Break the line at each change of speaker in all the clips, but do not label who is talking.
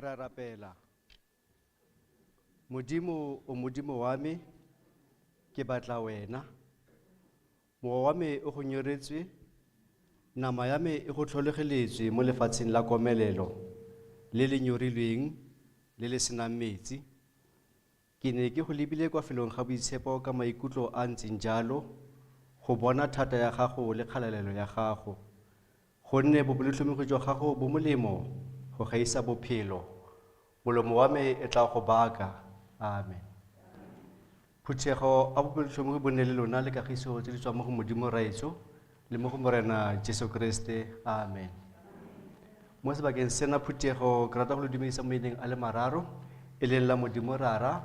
Re a rapela. Modimo o Modimo wa me, ke batla wena. Mowa wa me o go nyoretswe, nama ya me e go tlholegeletswe mo lefatsheng la komelelo, le le nyorilweng, le le senang metsi. Ke ne ke go lebile kwa felong ga boitshepo ka maikutlo a a ntseng jalo, go bona thata ya gago le kgalalelo ya gago. Gonne bopelotlhomogi jwa gago bo molemo go gaisa bophelo, molomo wa me e tla go baka. Amen. Phuthego, a bopelotlhomogi bo nne le lona le kagiso tse di tswang mo go Modimo Rraetsho le mo go Morena Jesu Kriste. Amen. Mo sebakeng sena phuthego, ke rata go le dumedisa mo maineng a le mararo, e leng la Modimo Rara,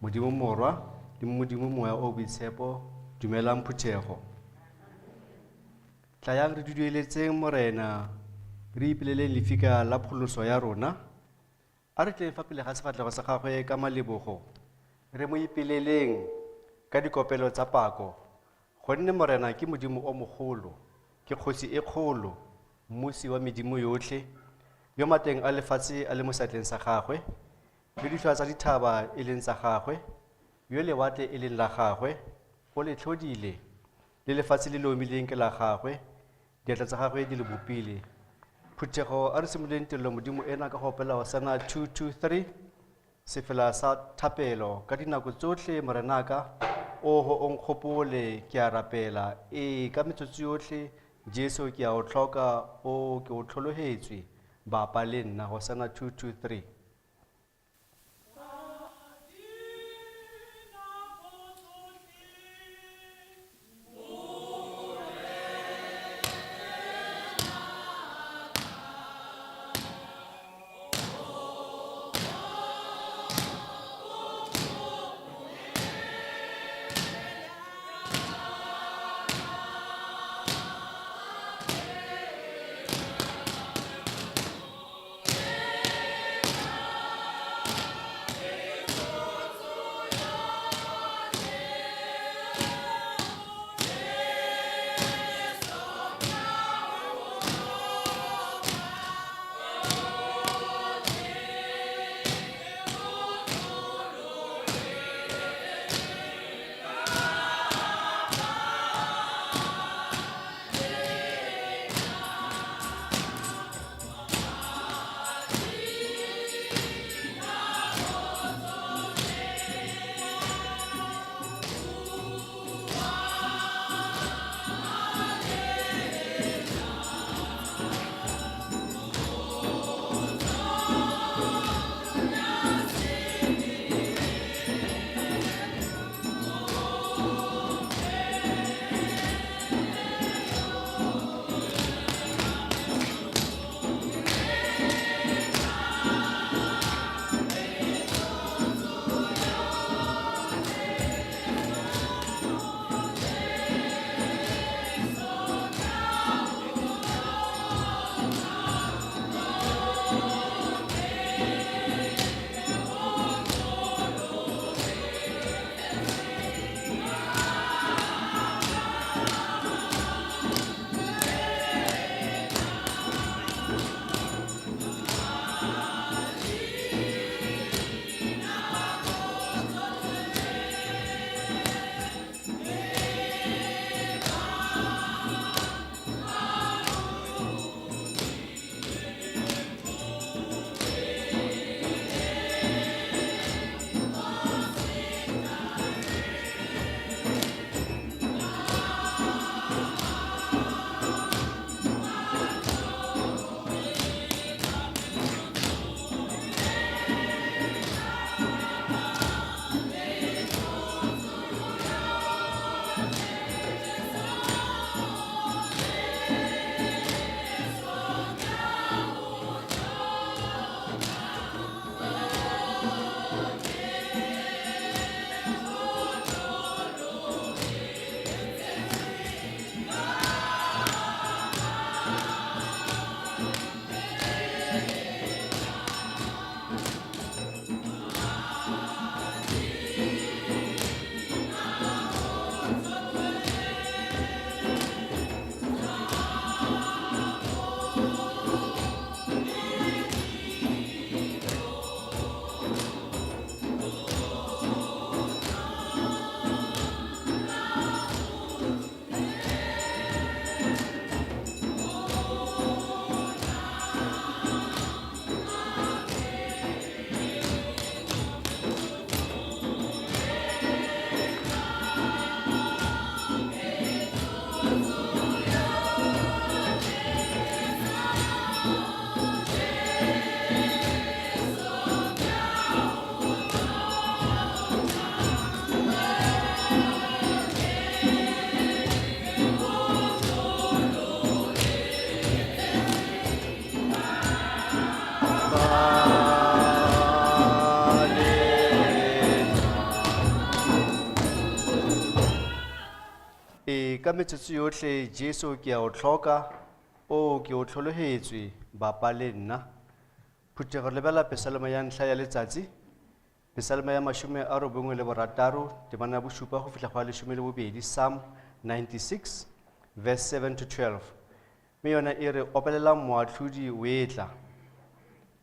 Modimo Morwa le Modimo Moya o o Boitshepo. Dumelang phuthego. Tlayang re dudueletseng Morena, re ipeleleng lefika la pholoso ya rona. A re tleng fa pele ga sefatlhego sa gagwe ka malebogo, re mo ipeleleng ka dikopelo tsa pako. Gonne Morena ke Modimo o mogolo, ke kgosi e kgolo, mmusi wa medimo yotlhe, yo mateng a lefatshe a le mo seatleng sa gagwe, yo ditlhoa tsa dithaba e leng tsa gagwe, yo lewatle e leng la gagwe, o le tlhodile, le lefatshe le le omileng ke la gagwe, diatla tsa gagwe di le bopile. Phuthego, a re simololeng tirelo Modimo ena ka go opela Hosana 223, sefela sa thapelo. Ka dinako tsotlhe, Morenaka, oho o nkgopole, ke a rapela. Ee, ka metsotso yotlhe, Jesu ke a o tlhoka, o ke o tlhologetswe, bapa le nna. Hosana 223. Ka metsotso yotlhe Jesu ke a o tlhoka, o ke o tlhologetswe, bapa le nna. Phuthego lebela pesalema ya ntlha ya letsatsi, pesalema ya 96, temana ya bosupa go fitlha go ya 12, Psalm 96, verse 7 to 12. Mme yona e re opelelang moatlhodi o etla.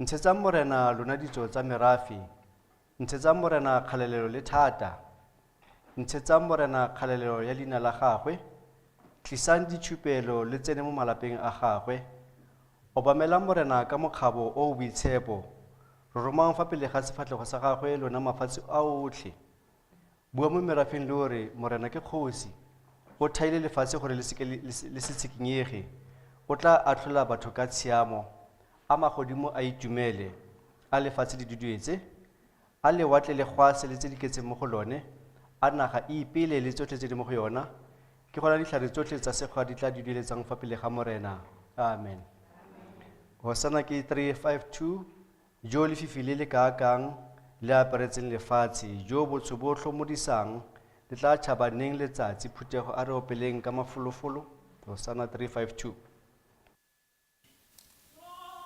Ntshetsang Morena lona ditso tsa merafe, ntshetsang Morena kgalalelo le thata. Ntshetsang Morena kgalalelo ya leina la gagwe, tlisang ditshupelo le tsene mo malapeng a gagwe. Obamelang Morena ka mokgabo o o boitshepo, roromang fa pele ga sefatlhego sa gagwe lona mafatshe a otlhe. Bua mo merafeng le o re, Morena ke kgosi, o thaile lefatshe gore le seke le se tshikinyege. O tla atlhola batho ka tshiamo, a magodimo a itumele, a lefatshe le duduetse, a lewatle le gwase le tse di tletseng mo go lone, a naga e ipele le tsotlhe tse di mo go yona. Ke gona ditlhare tsotlhe tsa sekgwa di tla dudueletsang fa pele ga Morena. Amen. Hosana ke 352, jo lefifi le le kaakang le aparetseng lefatshe, jo botsho bo tlhomodisang, le tla tšhaba neng letsatsi, phuthego a re opeleng ka mafolofolo. Hosana 352.
Yeah.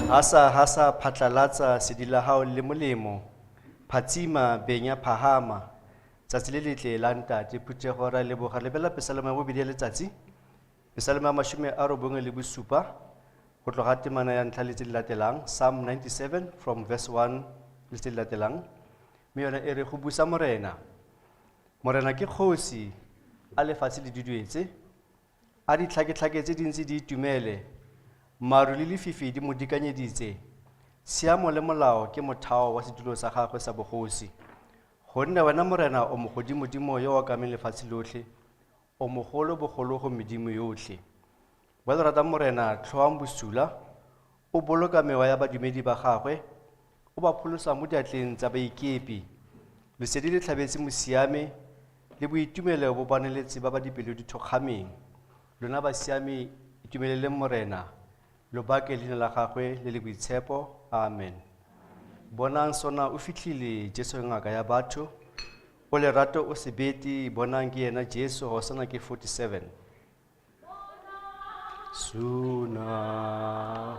Hasa hasa phatlalatsa sedi la hao le molemo. Phatsima benya phahama. Tsatsi le letle la ntate phuthego ra leboga lebela pesalema ya bobedi ya letsatsi. Pesalema ya 97 go tloga temana ya ntlha le tse di latelang Psalm 97 from verse 1 le tse di latelang. Mme yone e re go busa Morena. Morena ke kgosi a lefatshe le duduetse. A ditlhaketlhake tse dintsi di itumele. Maru le lefifi di mo dikanyeditse. Tshiamo le molao ke motheo wa setulo sa gagwe sa bogosi. Gonne wena Morena o mogodimodimo yo o okameng lefatshe lotlhe, o mogolo bogolo go medimo yotlhe. Ba lo ratang Morena, tlhoang bosula, o boloka mewa ya badumedi ba gagwe, o ba pholosa mo diatleng tsa baikepi. Lesedi le tlhabetse mosiame, le boitumelo bo baneletse ba ba dipelo di thokgameng. Lona basiami, itumeleleng Morena, lo bake leina la gagwe le le boitshepo. Amen. Bonang sona o fitlhile Jesu ngaka ya batho, o lerato o sebete, bonang ke yena Jesu, hosana ke 47. Suna.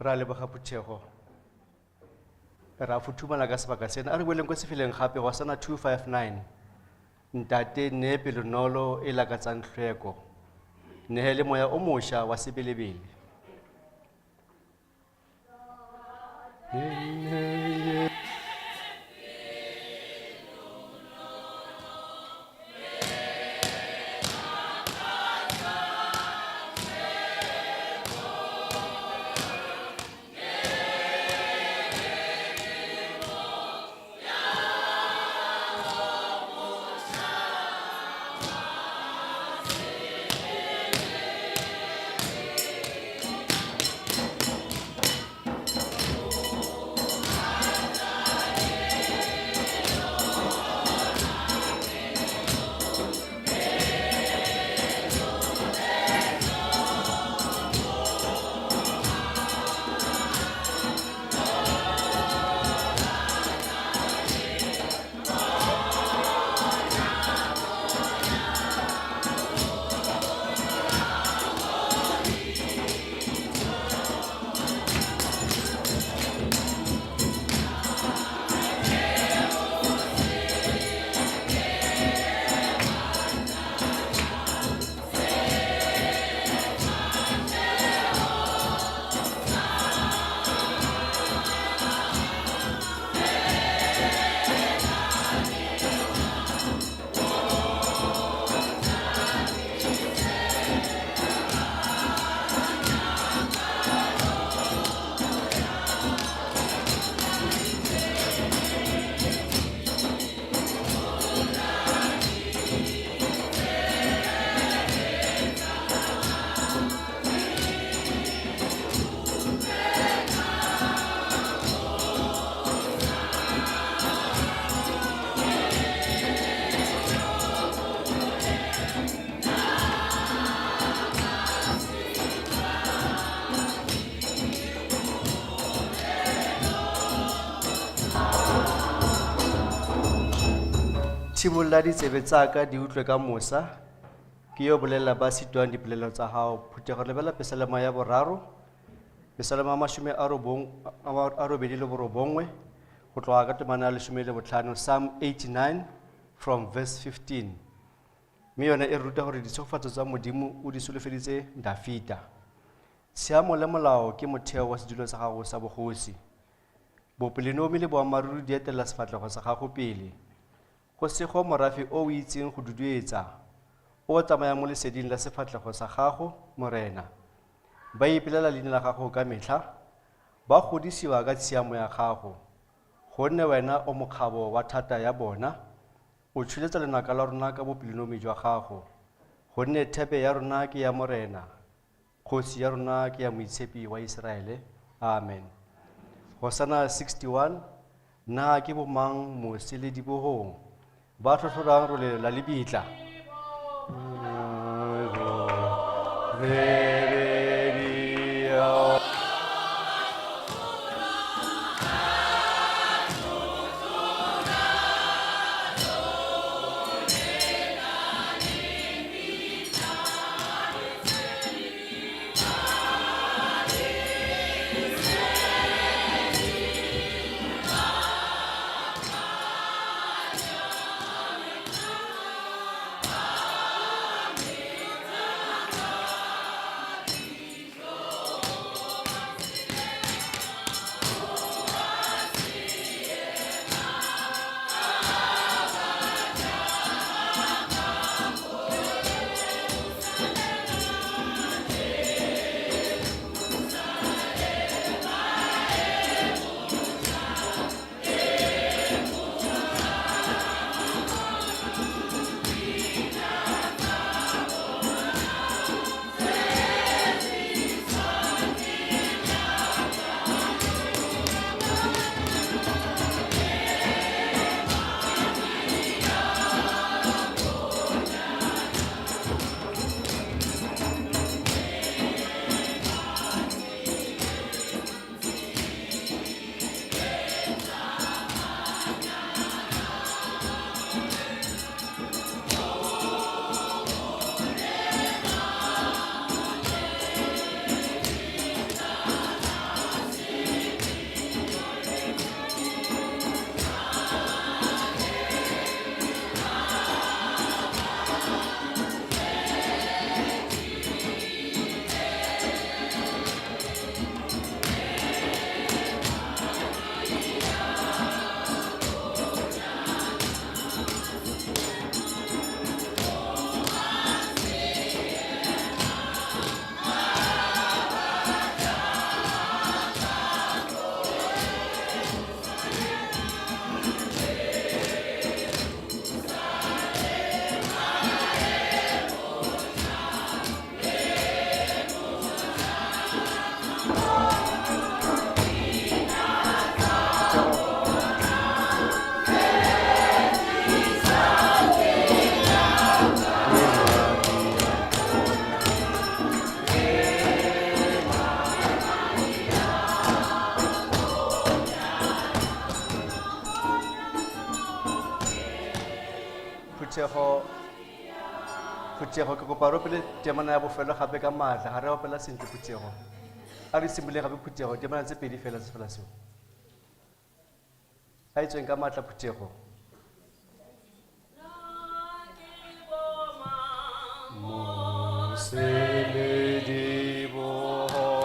Ra leboga phuthego. Ra futhumala ka sebaka sena. A re boeleng ko sefeleng gape go sana 259. Ntate nne pelonolo e lakatsang tlhweko. Nehele moya o mošwa wa sebelebele. Thibolla ditsebe tsa ka di utlwe ka mosa, ke yo bolela ba sitwang dipolelo tsa hao. Phuthego lebela Pesalema ya boraro, Pesalema ya mashome a robong, a robedi le borobongwe, go tloga ka temana ya leshome le botlhano, Psalm 89 from verse 15. Mme yone e ruta gore ditshegofatso tsa Modimo o di solofeditse Dafita. Tshiamo le molao ke motheo wa sedulo sa gago sa bogosi. Bopelonomi le boammaaruri di etelela sefatlhego sa gago pele. Go sego morafe o o itseng go duduetsa, o tsamayang mo leseding la sefatlhego sa gago, Morena. Ba ipelela leina la gago ka metlha, ba godisiwa ka tshiamo ya gago. Gonne wena o mokgabo wa thata ya bona, o tsholetsa lenaka la rona ka bopelonomi jwa gago. Gonne thepe ya rona ke ya Morena, kgosi ya rona ke ya Moitshepi wa Iseraele. Amen. Hosana 61, na ke bomang mose le dibohong ba tlhotlhorang rolelo la lebitla? Phuthego, phuthego ke kopa re opele temana ya bofelo gape ka maatla, ga re opela sentle phuthego. A re simolole gape phuthego, temana tse pedi fela se fela seo. A e tsweng ka maatla phuthego. Moseledibogo.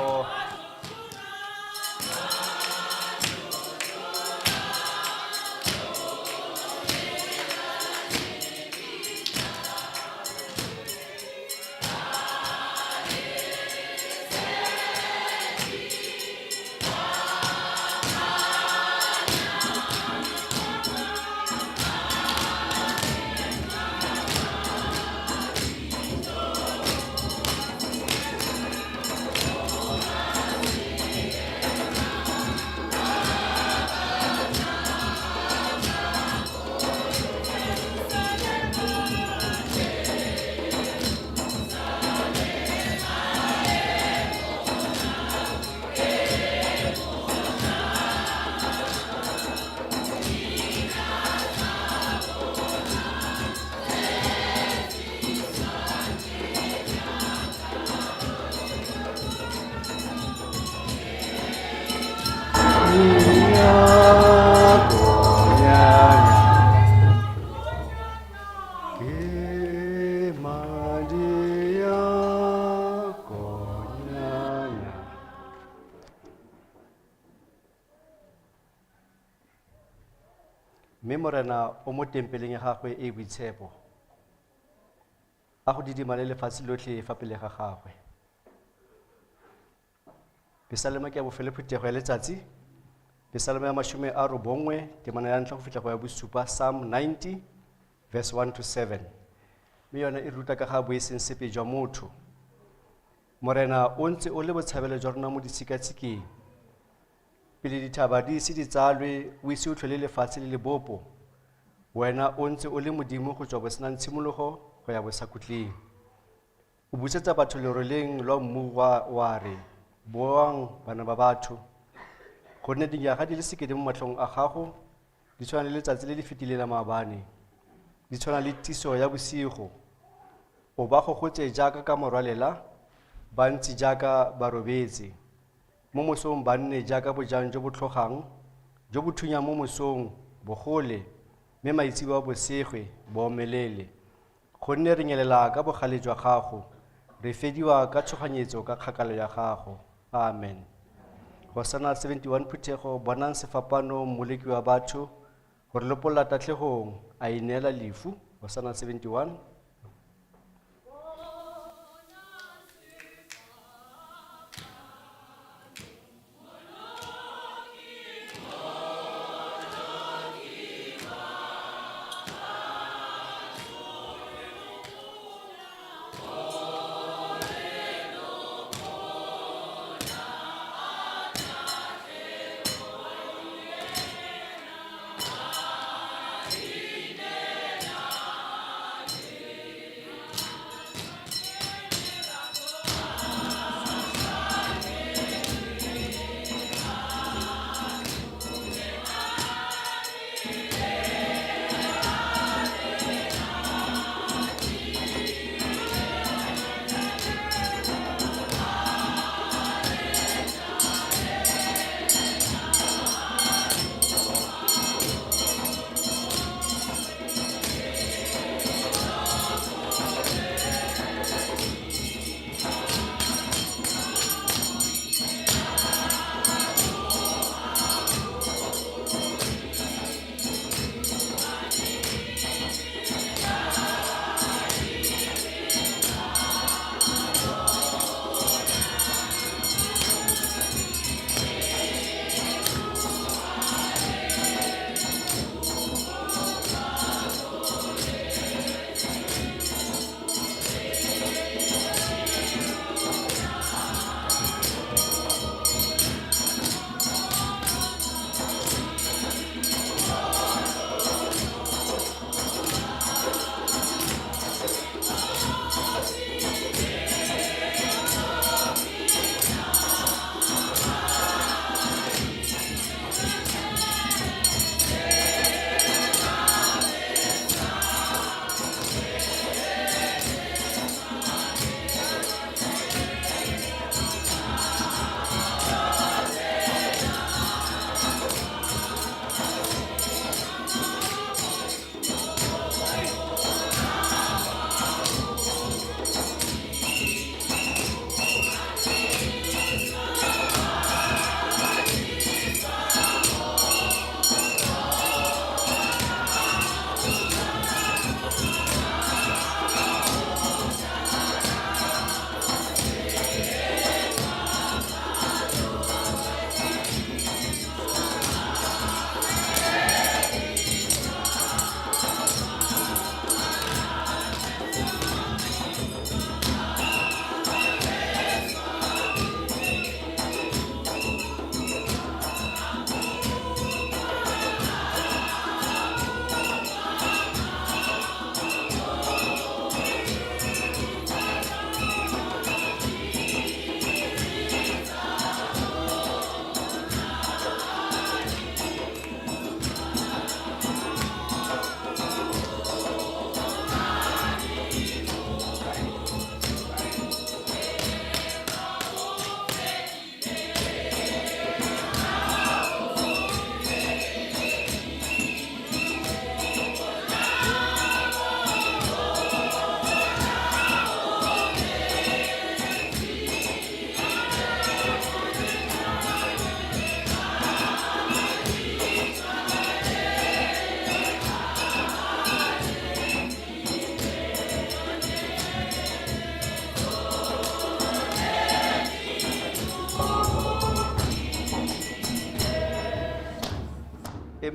Ke madi a konyana. Mme Morena o mo tempeleng ya gagwe e e boitshepo. A go didimale lefatshe lotlhe fa pele ga gagwe. Pesalema ke ya bofelo phuthego ya letsatsi. Pesalema ya 90, temana ya ntlha go fitlha go ya bosupa, Psalm 90, verse 1 to 7. Mme yone e ruta ka ga boeseng sepe jwa motho. Morena o ntse o le botshabelo jwa rona mo ditshikatshikeng. Pele dithaba di ise di tsalwe, o ise o tlhole lefatshe le lebopo. Wena o ntse o le Modimo go tswa bosenang tshimologo go ya bosakhutleng. O busetsa batho leroleng lwa mmu wa re, boang bana ba batho. Gonne dinyaga di le sekete mo matlhong a gago, di tshwana le letsatsi le le fetileng la maabane, di tshwana le tiso ya bosigo. O ba gogotse jaaka ka morwalela, ba ntse jaaka ba robetse. Mo mosong ba nne jaaka bojang jo bo tlhogang, jo bo thunyang mo mosong, bo gole, mme maitsiboa bo segwe, bo omelele. Gonne re nyelela ka bogale jwa gago, re fediwa ka tshoganyetso ka kgakalo ya gago. Amen. Hosana 71 phuthego, bonang sefapano mmoloki wa batho, gore lopolla tatlhegong, a ineela lefu. Hosana 71.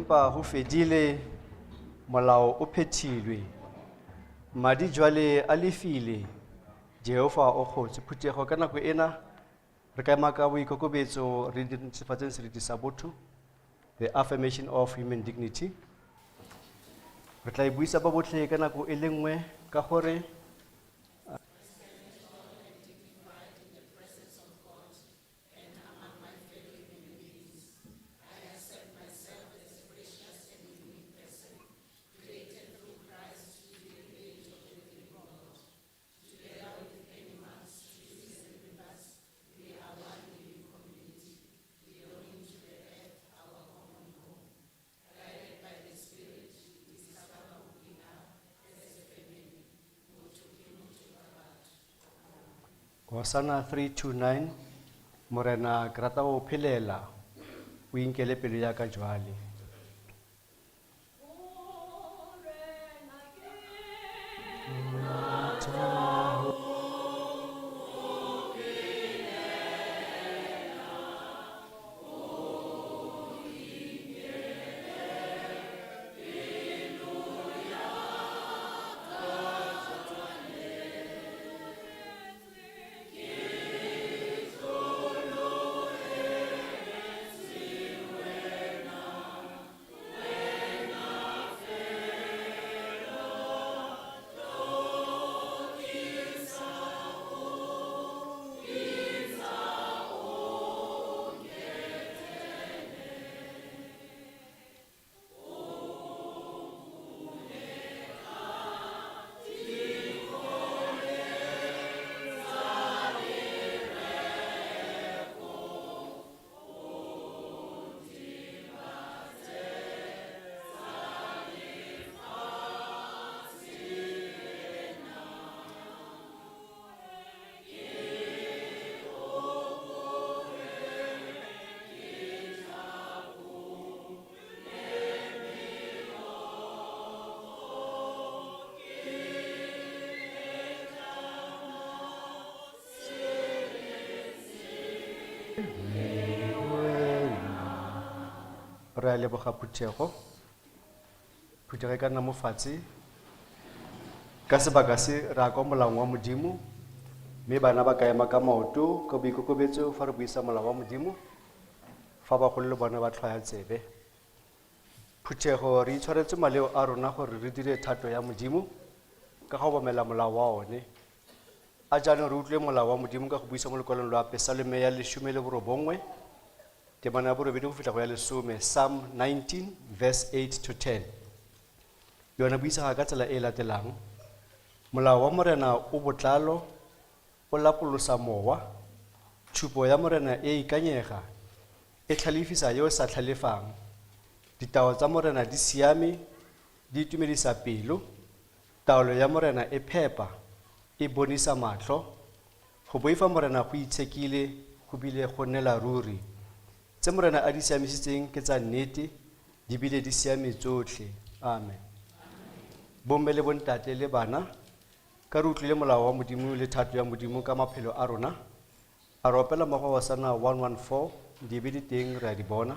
Empa ho fedile, molao o phethilwe. Madi jwale a lefile, Jehova o kgotswe. Phuthego ka nako ena, re ka ema ka boikokobetso re netefatseng seriti sa botho, the affirmation of human dignity. Re tla e buisa ba botlhe ka nako e le nngwe ka gore Hosana 329, Morena ke rata ho o phelela, o inkele pelo ya ka jwale. Re a leboga phuthego. Phuthego e ka nna mo fatshe. Ka sebaka se re ya kwa molaong wa Modimo, mme bana ba ka ema ka maoto ka boikokobetso fa re buisa molao wa Modimo, fa bagolo le bona ba tlhwaya tsebe. Phuthego re itshwaretse maleo a rona gore re dire thato ya Modimo ka go obamela molao wa one. A jaanong re utlwe molao wa Modimo ka go buisa mo lekwalong lwa Pesalome ya 19, temana ya 8 go fitlha go ya 10, Psalm 19 verse 8 to 10. Yona buisega ka tsela e e latelang. Molao wa Morena o botlalo, o lapolosa mowa. Tshupo ya Morena e ikanyega, e tlhalefisa yo o sa tlhalefang. Ditao tsa Morena di siame, di itumedisa pelo. Taolo ya Morena e phepa, e bonisa matlho. Go boifa Morena go itshekile, go bile go nnela ruri. Tse Morena a di siamisitseng ke tsa nnete, di bile di siame tsotlhe. Amen. Bomme le bontate le bana, ka re utlwile molao wa Modimo le thato ya Modimo ka maphelo a rona, a re opela mmogo Hosana 114, dibe di teng re a di bona.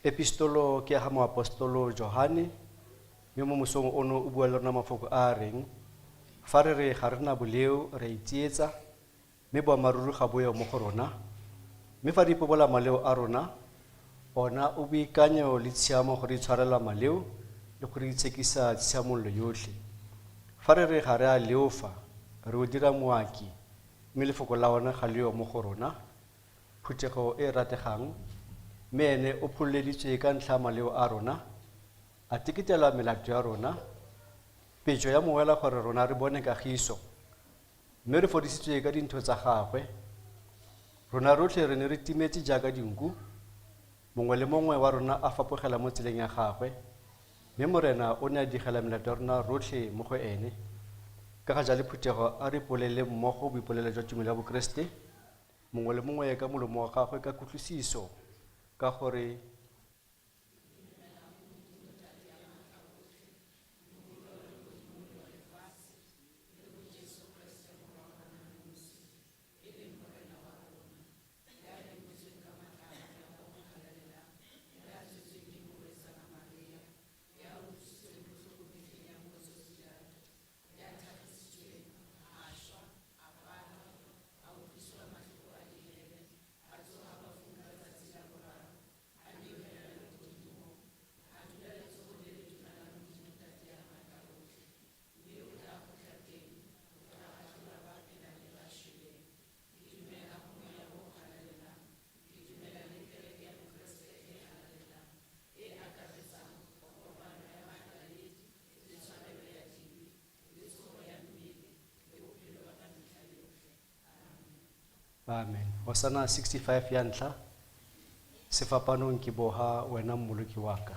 Epistolo ke ya ga moapostolo Johane, mme mo mosong ono o bua le rona mafoko a a reng, fa re re ga re na boleo, re a itsietsa, Mme boammaaruri ga boyo mo go rona. Mme fa re ipobola maleo a rona, ona o boikanyo le tshiamo go re itshwarela maleo le go re itshekisa tshiamololo yotlhe. Fa re re ga re a leofa, re o dira moaki, mme lefoko la ona ga leo mo go rona. Phuthego e e rategang, mme ene o phololeditswe ka ntlha ya maleo a rona, a teketela melato ya rona, petso ya mowela gore rona re bone kagiso, mme re fodisitswe ka dintho tsa gagwe. Rona rotlhe re ne re timetse jaaka dinku, mongwe le mongwe wa rona a fapogela mo tseleng ya gagwe, mme Morena o ne a digela melato ya rona rotlhe mo go ene. Ka ga jale phuthego a re ipolele mmogo boipolelo jwa tumelo ya Bokeresete, mongwe le mongwe ka molomo wa gagwe ka kutlwisiso, ka gore Amen. Hosana 65 ya ntlha, sefapanong ke boha wena mmoloki wa ka.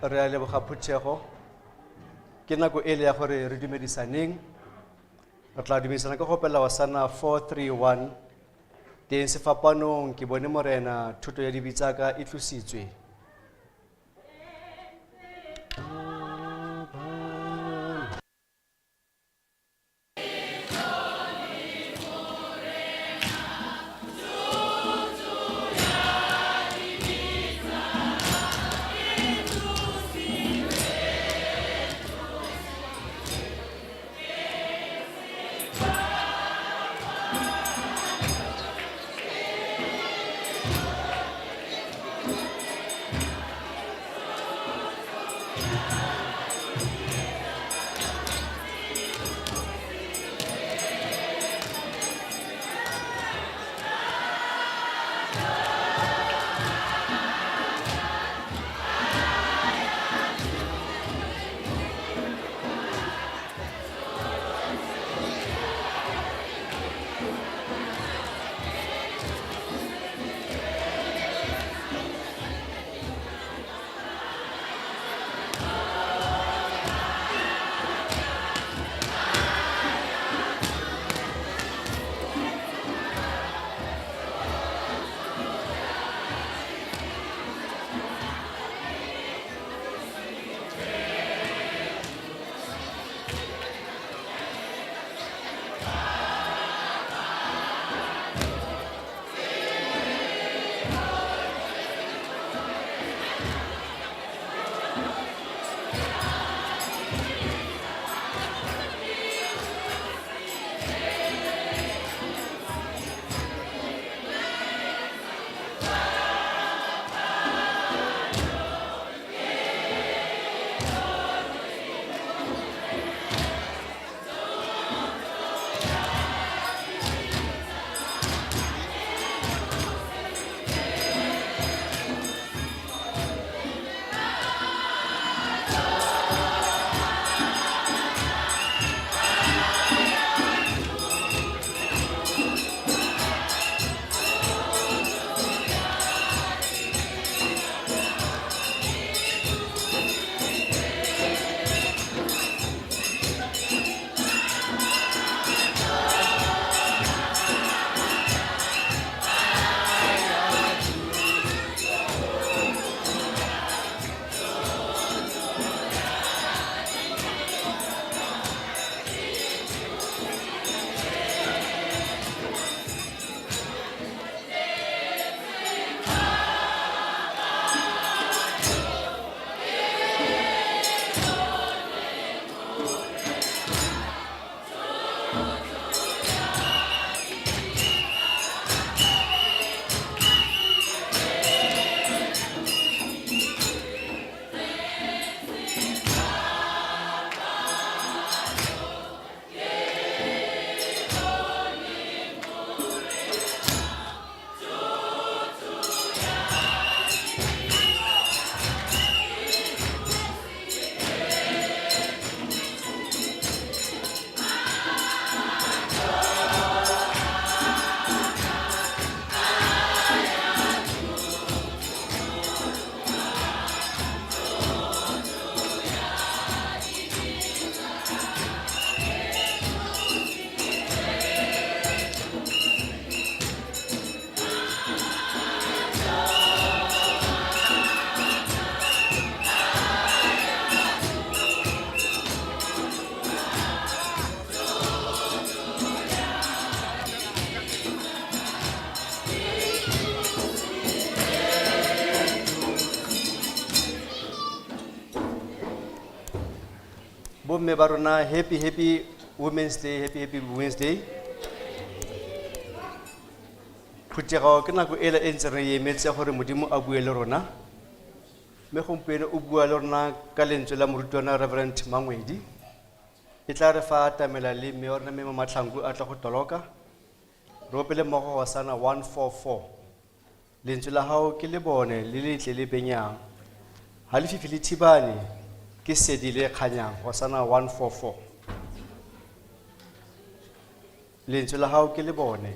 Re a leboga phuthego. Ke nako e le ya gore re dumedisaneng. Re tla dumedisana ka go opela Hosana 431. Teng sefapanong ke bone Morena, thuto ya dibe tsa ka e tlositswe. Bomme ba rona, happy, happy Women's Day, happy, happy Women's Day. Phuthego ke nako ela e ntse re emetse gore Modimo a bue le rona. Mme gompieno o bua le rona ka lentswe la morutwana Reverend Mangwedi. E tla re fa atamela le mme wa rona mme Matlhanku a tla go toloka. Re opele mmogo Hosana 144. Lentswe la hao ke le bone le letle le benyang. Ha lefifi le thibane, ke sedi le kganyang. Hosana 144. Lentswe la hao ke le bone.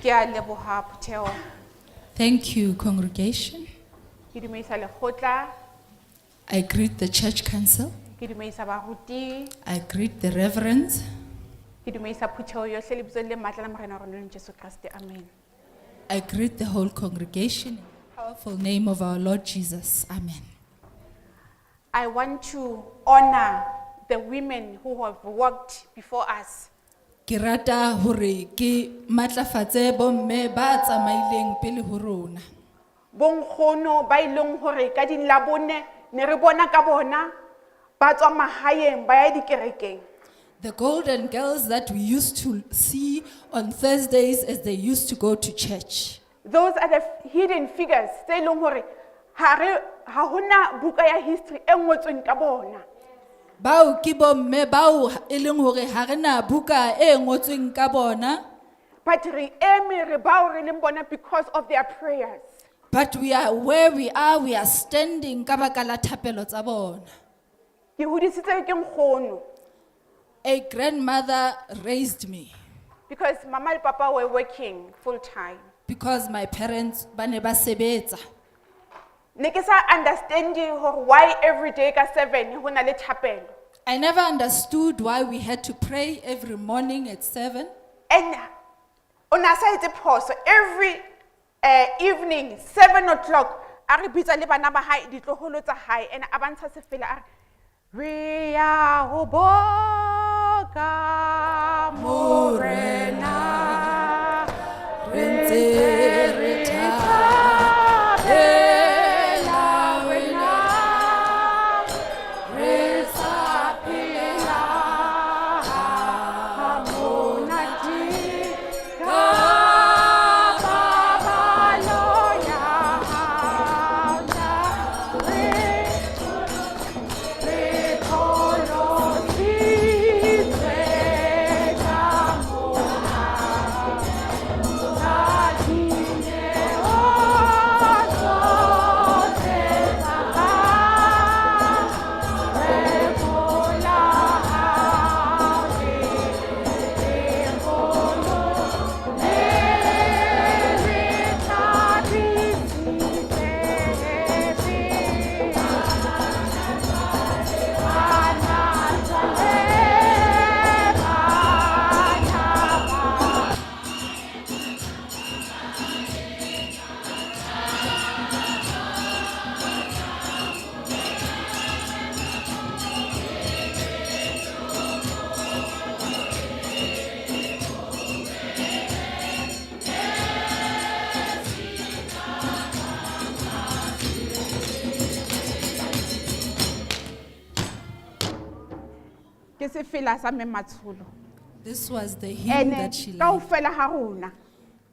Ke a leboha phutheho.
Thank you, congregation.
Ke dumedisa lekgotla,
I greet the church council.
ke dumedisa baruti,
I greet the reverends.
ke dumedisa phutheho yohle lebitsong le matla la Morena wa rona e leng Jesu Kreste. Amen.
I greet the whole congregation in the powerful name of our Lord Jesus. Amen.
I want to honor the women who have worked before us.
Ke rata hore ke matlafatse bomme ba tsamaileng pele ho rona.
Bonkgono ba ileng hore ka di labone ne re bona ka bona ba tswa mahaeng ba ya dikerekeng.
The golden girls that we used to see on Thursdays as they used to go to church.
Those are the hidden figures tse leng hore ha re ha hona buka ya history e ngotsweng ka bona.
Bao ke bomme bao e leng hore ha re na buka e ngotsweng ka bona,
But re eme re bao re leng bona because of their prayers.
but we are where we are standing ka baka la thapelo tsa bona.
Ke hodisitswe ke nkgono
A grandmother raised me
because mama le papa were working full time.
because my parents ba ne ba sebetsa.
Ne ke sa understand hore why every day ka 7 ho na le thapelo.
I never understood why we had to pray every morning at 7.
And o na sa etse phoso every evening 7 o'clock a re bitsa le bana ba hae ditloholo tsa hae and a ba ntsha sefela a re re ya ho boka morena
Re ntse re
thabela wena re sa phela ha monate ka paballo ya hao re re pholositswe ka mohau. Ke sefela sa Mme Matsholo.
This was the hymn
Ene
that she liked.
kaofela ha rona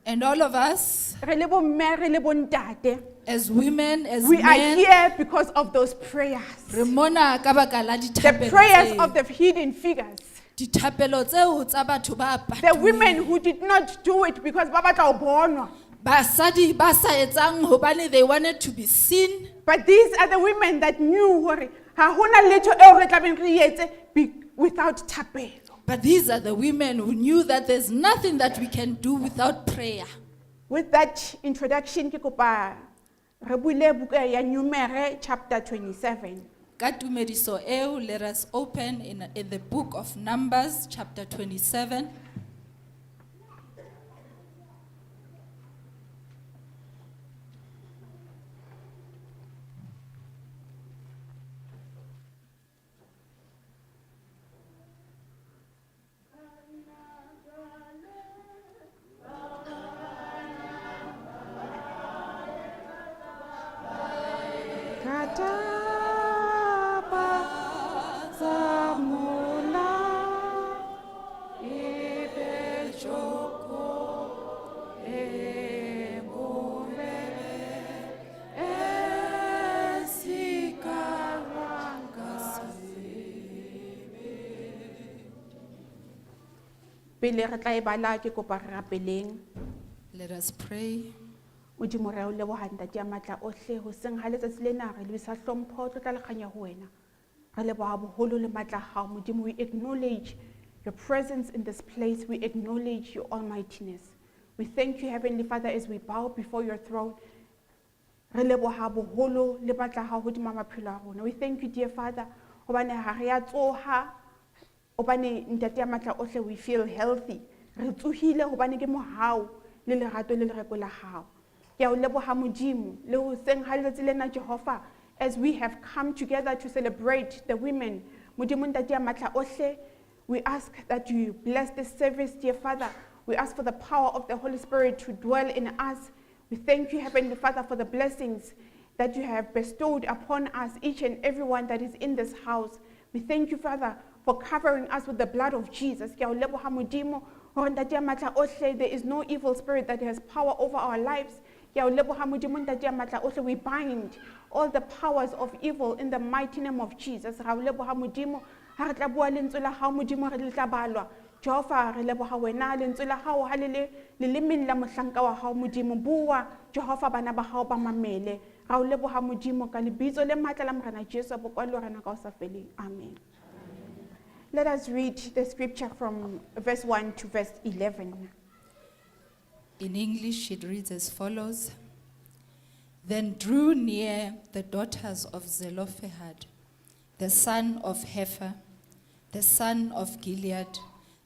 And all of us,
re le bomme re le bontate
as women, as
we are
men,
here because of those prayers.
re mona ka baka la
The
dithapelo
prayers
tseo.
of the hidden figures.
Dithapelo tseo tsa batho ba
The
patuweng.
women who did not do it because ba batla ho bonwa.
Basadi ba sa etsang hobane they wanted to be seen.
But these are the women that knew hore ha hona letho eo re tlabeng re etse without thapelo.
But these are the women who knew that there's nothing that we can do without prayer.
With that introduction ke kopa re bule buka ya Numere chapter 27.
Ka tumediso eo, let us open in the book of Numbers, chapter 27.
Kataba tsa mola e be joko e bobebe e sikarwang ka sebe. Pele re tla e bala ke kopa re rapeleng.
Let us pray.
Modimo re a o leboha ntate ya matla ohle hoseng ha letsatsi lena re lebisa hlompho tlotla le kganya ho wena. Re leboha boholo le matla a hao Modimo. We acknowledge your presence in this place. We acknowledge your almightiness. We thank you, Heavenly Father, as we bow before your throne. Re leboha boholo le batla ha hodima maphelo a rona. We thank you, dear Father, hobane ha re a tsoha, hobane Ntate ya matla ohle, we feel healthy. Re tsohile hobane ke mohau le lerato le lereko la hao. Ke a o leboha Modimo, le hoseng ha letsatsi lena Jehova, as we have come together to celebrate the women. Modimo Ntate ya matla ohle, we ask that you bless this service, dear Father. We ask for the power of the Holy Spirit to dwell in us. We thank you, Heavenly Father, for the blessings that you have bestowed upon us, each and everyone that is in this house. We thank you, Father, for covering us with the blood of Jesus. Ke a o leboha Modimo, hore Ntate ya matla ohle, there is no evil spirit that has power over our lives. Ke a o leboha Modimo, Ntate ya matla ohle, we bind all the powers of evil in the mighty name of Jesus. Ra o leboha Modimo, ha re tla bua lentswe la hao Modimo, re le tla balwa. Jehova, re leboha wena, lentswe la hao ha le le lelemeng la mohlanka wa hao Modimo. Bua, Jehova, bana ba hao ba mamele. Ra o leboha Modimo ka lebitso le matla la Morena Jesu, bo kwa le rena ka ho sa feleng. Amen. Let us read the scripture from verse 1 to verse 11.
In English, it reads as follows. Then drew near the daughters of Zelophehad, the son of Hepher, the son of Gilead,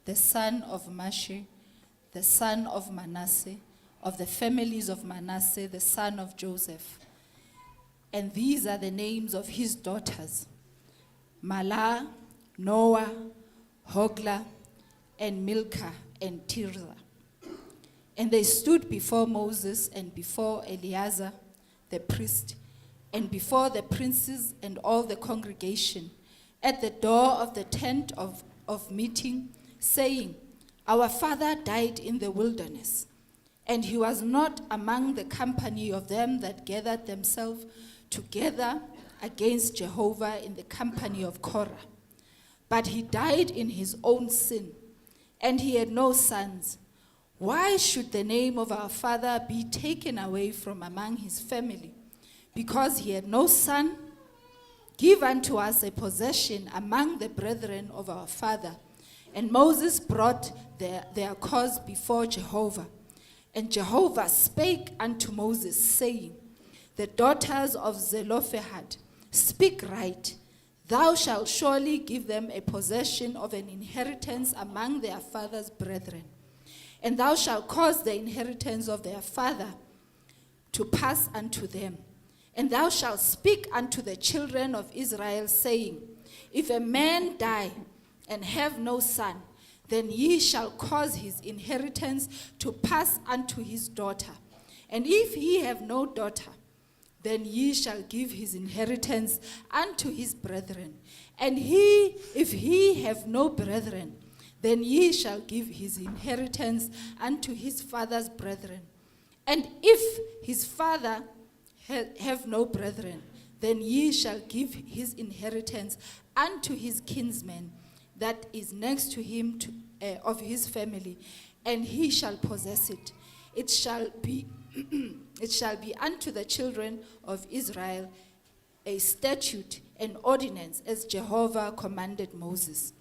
the son of Machir, the son of Manasseh, of the families of Manasseh, the son of Joseph. And these are the names of his daughters: Mahlah, Noah, Hoglah, and Milcah, and Tirzah. And they stood before Moses and before Eleazar the priest, and before the princes and all the congregation, at the door of the tent of meeting, saying, Our father died in the wilderness, and he was not among the company of them that gathered themselves together against Jehovah in the company of Korah. But he died in his own sin, and he had no sons. Why should the name of our father be taken away from among his family? Because he had no son? Give unto us a possession among the brethren of our father. And Moses brought their cause before Jehovah. And Jehovah spake unto Moses, saying, The daughters of Zelophehad speak right. Thou shalt surely give them a possession of an inheritance among their father's brethren. And thou shalt cause the inheritance of their father to pass unto them. And thou shalt speak unto the children of Israel, saying, If a man die and have no son, then ye shall cause his inheritance to pass unto his daughter. And if he have no daughter, then ye shall give his inheritance unto his brethren. And if he have no brethren, then ye shall give his inheritance unto his father's brethren. And if his father have no brethren, then ye shall give his inheritance unto his kinsman that is next to him of his family, and he shall possess it. It shall be unto the children of Israel a statute and ordinance, as Jehovah commanded Moses.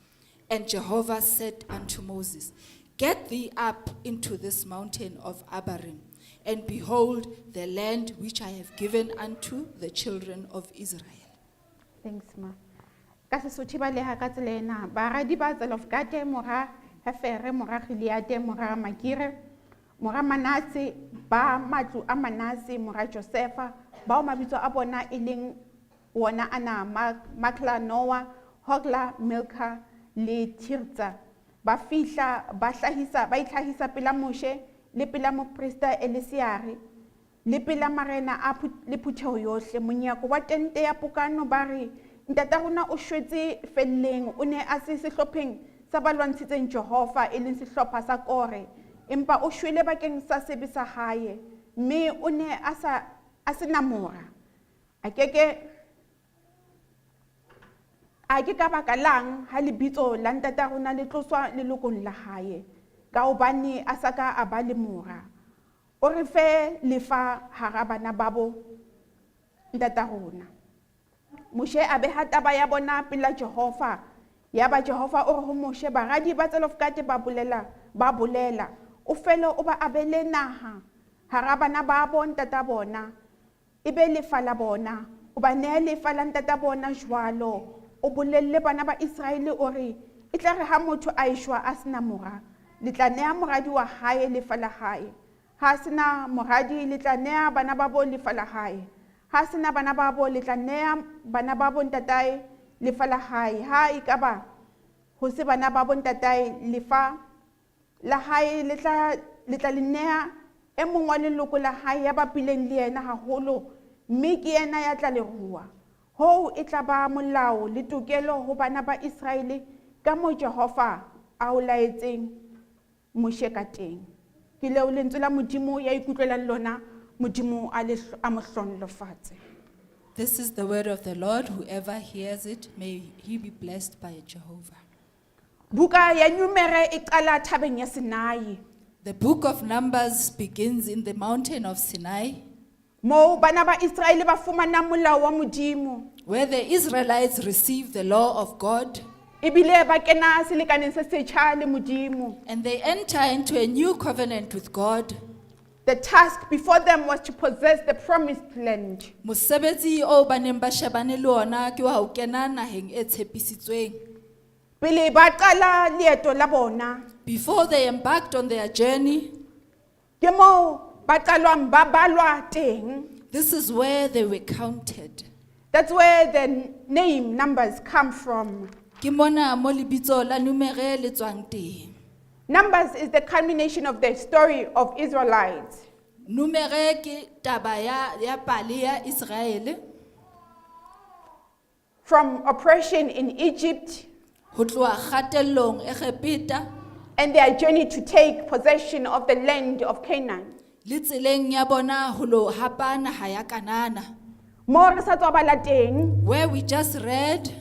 And Jehovah said unto Moses, Get thee up into this mountain of Abarim, and behold the land which I have given unto the children of Israel.
Thanks, ma. Ka Sesotho ba leha ka tsela ena, baradi ba Tselofkate, mora Hefere, mora Gileade, mora Makire, mora Manase, ba matlo a Manase, mora Josefa, bao mabitso a bona e leng wona ana, Makla, Noah, Hogla, Milka le Tirtsa. Ba fihla, ba hlahisa, ba itlhahisa pela Moshe le pela moprista Eleazare le pela marena a le phutheho yohle. Monyako wa tente ya pokano ba re, Ntata rona o shwetse felleng, o ne a se sehlopheng sa ba lwantshitseng Jehova, e leng sehlopha sa Kore, empa o shwele bakeng sa sebe sa hae, mme o ne a sa, a sena mora. A keke, a ke ka baka lang ha lebitso la ntata rona le tloswa lelokong la hae, ka hobane a sa ka a ba le mora. O re fe lefa hara bana babo ntata rona. Moshe a beha taba ya bona pela Jehova. Yaba Jehova o re ho Moshe, baradi ba Tselofkate ba bolela, ba bolela. O fele o ba abele naha hara bana ba bo ntata bona, e be lefa la bona. O ba nehe lefa la ntata bona jwalo. O bolelle bana ba Iseraele o re, e tla re ha motho a eshwa a sena mora, le tla neha moradi wa hae lefa la hae. Ha sena moradi, le tla neha bana ba bo lefa la hae. Ha sena bana ba bo, le tla neha bana ba bo ntatae lefa la hae. Ha ekaba ho se bana ba bo ntatae, lefa la hae le tla le neha e mong wa leloko la hae ya bapileng le yena haholo, mme ke yena ya tla le rua. Hoo e tla ba molao le tokelo ho bana ba Iseraele ka moo Jehova a o laetseng Moshe ka teng. Ke leo lentswe la Modimo ya ikutlwelang lona, Modimo a le a mo hlohonolofatse.
This is the word of the Lord. Whoever hears it, may he be blessed by Jehovah.
Buka ya Numere e qala thabeng ya Sinai.
The book of Numbers begins in the mountain of Sinai,
Moo bana ba Iseraele ba fumanang molao wa Modimo.
where the Israelites received the law of God
Ebile ba kena selekaneng se setjha le Modimo.
and they enter into a new covenant with God.
The task before them was to possess the promised land.
Mosebetsi o ba neng ba shebane le ona ke wa ho kena naheng e tshepisitsweng.
Pele ba qala leeto la bona,
Before they embarked on their journey,
ke moo ba qalwang ba balwa teng.
this is where they were counted.
That's where the name Numbers come from.
Ke mona mo lebitso la Numere le tswang teng.
Numbers is the culmination of the story of Israelites.
Numere ke taba ya pale ya Israele
From oppression in Egypt
ho tloha kgatellong Egepeta
and their journey to take possession of the land of Canaan.
le tseleng ya bona ho lo hapa naha ya Kanana.
Mo re sa tswa bala teng,
Where we just read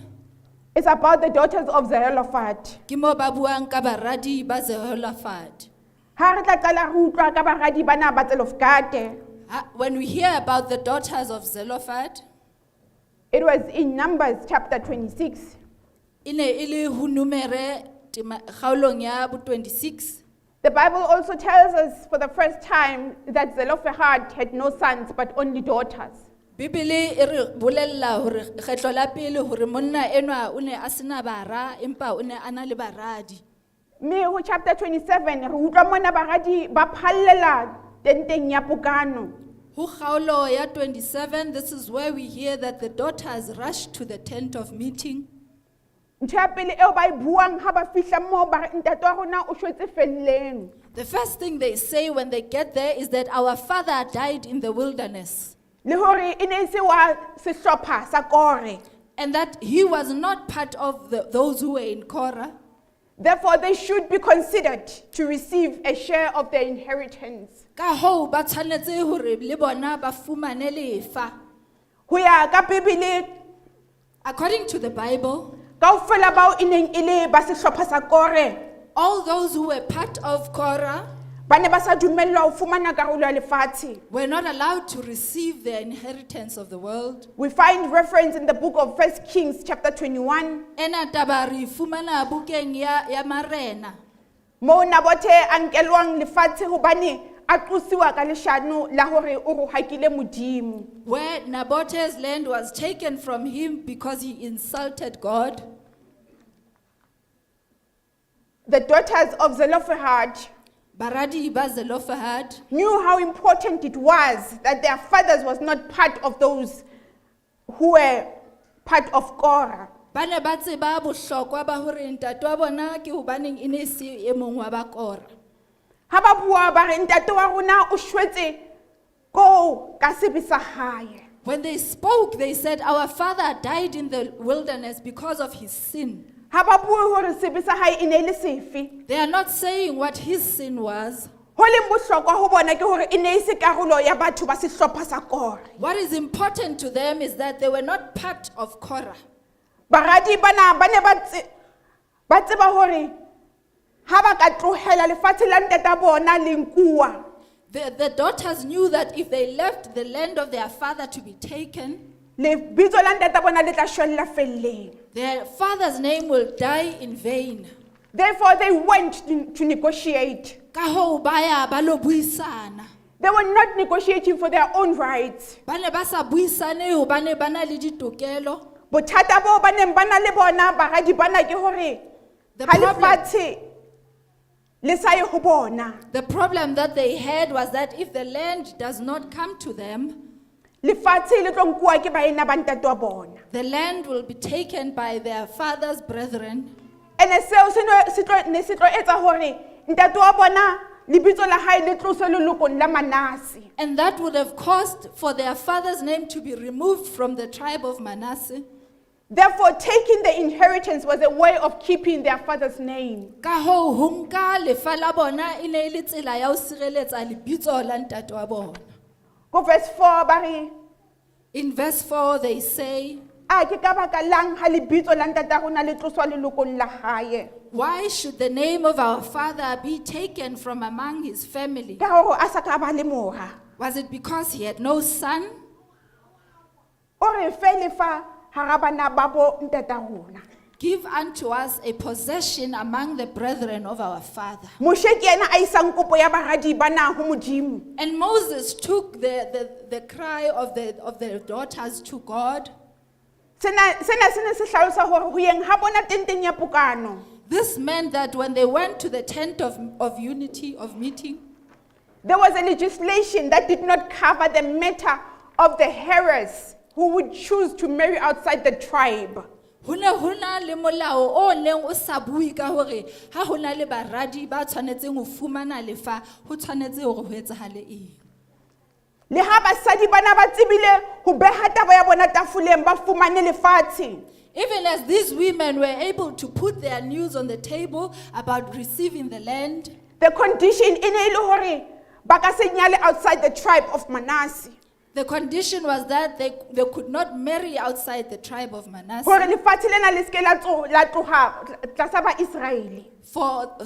it's about the daughters of Zelophehad.
ke mo ba buang ka baradi ba Zelophehad.
Ha re tla qala re utlwa ka baradi bana ba Tselofkate,
When we hear about the daughters of Zelophehad,
it was in Numbers chapter 26.
e ne e le ho Numere kgaolong ya bo 26.
The Bible also tells us for the first time that Zelophehad had no sons but only daughters.
Bibele e re bolella hore kgetlo la pele hore monna enwa o ne a sena bara empa o ne a na le baradi.
Mme ho chapter 27 re utlwa mona baradi ba phallela tenteng ya pokano.
Ho kgaolo ya 27, this is where we hear that the daughters rushed to the tent of meeting.
Ntho ya pele eo ba e buang ha ba fihla moo ba re ntate wa rona o shwetse felleng.
The first thing they say when they get there is that our father died in the wilderness
Le hore e ne e se wa sehlopha sa Kore.
and that he was not part of those who were in Korah.
Therefore they should be considered to receive a share of their inheritance.
Ka hoo ba tshwanetse hore le bona ba fumane lefa.
Ho ya ka Bibele,
According to the Bible,
kaofela bao e neng e le ba sehlopha sa Kore
all those who were part of Korah
ba ne ba sa dumellwa ho fumana karolo ya lefatshe.
were not allowed to receive their inheritance of the world.
We find reference in the book of 1 Kings chapter 21.
Ena taba re e fumana bukeng ya Marena.
Mo Nabothe a nkelwang lefatshe hobane a qosiwa ka leshano la hore o rohakile Modimo.
Where Naboth's land was taken from him because he insulted God.
The daughters of Zelophehad
Baradi ba Zelophehad
knew how important it was that their fathers was not part of those who were part of Korah.
ba ne ba tseba bohlokwa ba hore ntate wa bona ke hobaneng e ne e se e mong wa ba Kora.
Ha ba bua ba re ntate wa rona o shwetse koo ka sebe sa hae.
When they spoke, they said, our father died in the wilderness because of his sin.
Ha ba bue hore sebe sa hae e ne e le sefe.
They are not saying what his sin was.
Ho leng bohlokwa ho bona ke hore e ne e se karolo ya batho ba sehlopha sa Kora.
What is important to them is that they were not part of Korah.
Baradi bana ba ne ba tseba hore ha ba ka tlohela lefatshe la ntata bona le nkuwa,
The daughters knew that if they left the land of their father to be taken,
lebitso la ntata bona le tla shwella felleng.
their father's name will die in vain.
Therefore, they went to negotiate.
Ka hoo ba ya ba lo buisana.
They were not negotiating for their own rights.
Ba ne ba sa buisane hobane ba na le ditokelo.
Bothata bo ba neng ba na le bona baradi bana ke hore
The
ha
problem-
lefatshe le sa ye ho bona.
The problem that they had was that if the land does not come to them,
Lefatshe le tlo nkuwa ke baena ba ntate wa bona.
the land will be taken by their father's brethren.
Ene seo se no- se tlo- ne se tlo etsa hore ntate wa bona lebitso la hae le tloswe lelokong la Manase.
And that would have caused for their father's name to be removed from the tribe of Manasseh.
Therefore, taking the inheritance was a way of keeping their father's name.
Ka hoo, ho nka lefa la bona e ne e le tsela ya ho sireletsa lebitso la ntate wa bona.
Go verse 4 ba re,
In verse 4, they say,
a ke ka baka lang ha lebitso la ntata rona le tloswa lelokong la hae?
Why should the name of our father be taken from among his family?
Ka hore a sa ka ba le mora.
Was it because he had no son?
O re fe lefa hara bana ba bo ntata rona.
Give unto us a possession among the brethren of our father.
Moshe ke yena a isang kopo ya baradi bana ho Modimo.
And Moses took the cry of the daughters to God.
Sena se ne se hlalosa hore ho yeng ha bona tenteng ya pokano.
This meant that when they went to the tent of unity, of meeting,
There was a legislation that did not cover the matter of the heirs who would choose to marry outside the tribe.
ho ne ho na le molao o neng o sa bue ka hore ha ho na le baradi ba tshwanetseng ho fumana lefa, ho tshwanetse hore ho etsahale eng.
Le ha basadi bana ba tsebile ho beha taba ya bona tafoleng ba fumane lefatshe.
Even as these women were able to put their news on the table about receiving the land,
The condition e ne e le hore ba ka se nyale outside the tribe of Manasseh.
the condition was that they could not marry outside the tribe of Manasseh
Hore lefatshe lena le seke la tloha tlasa ba Israele.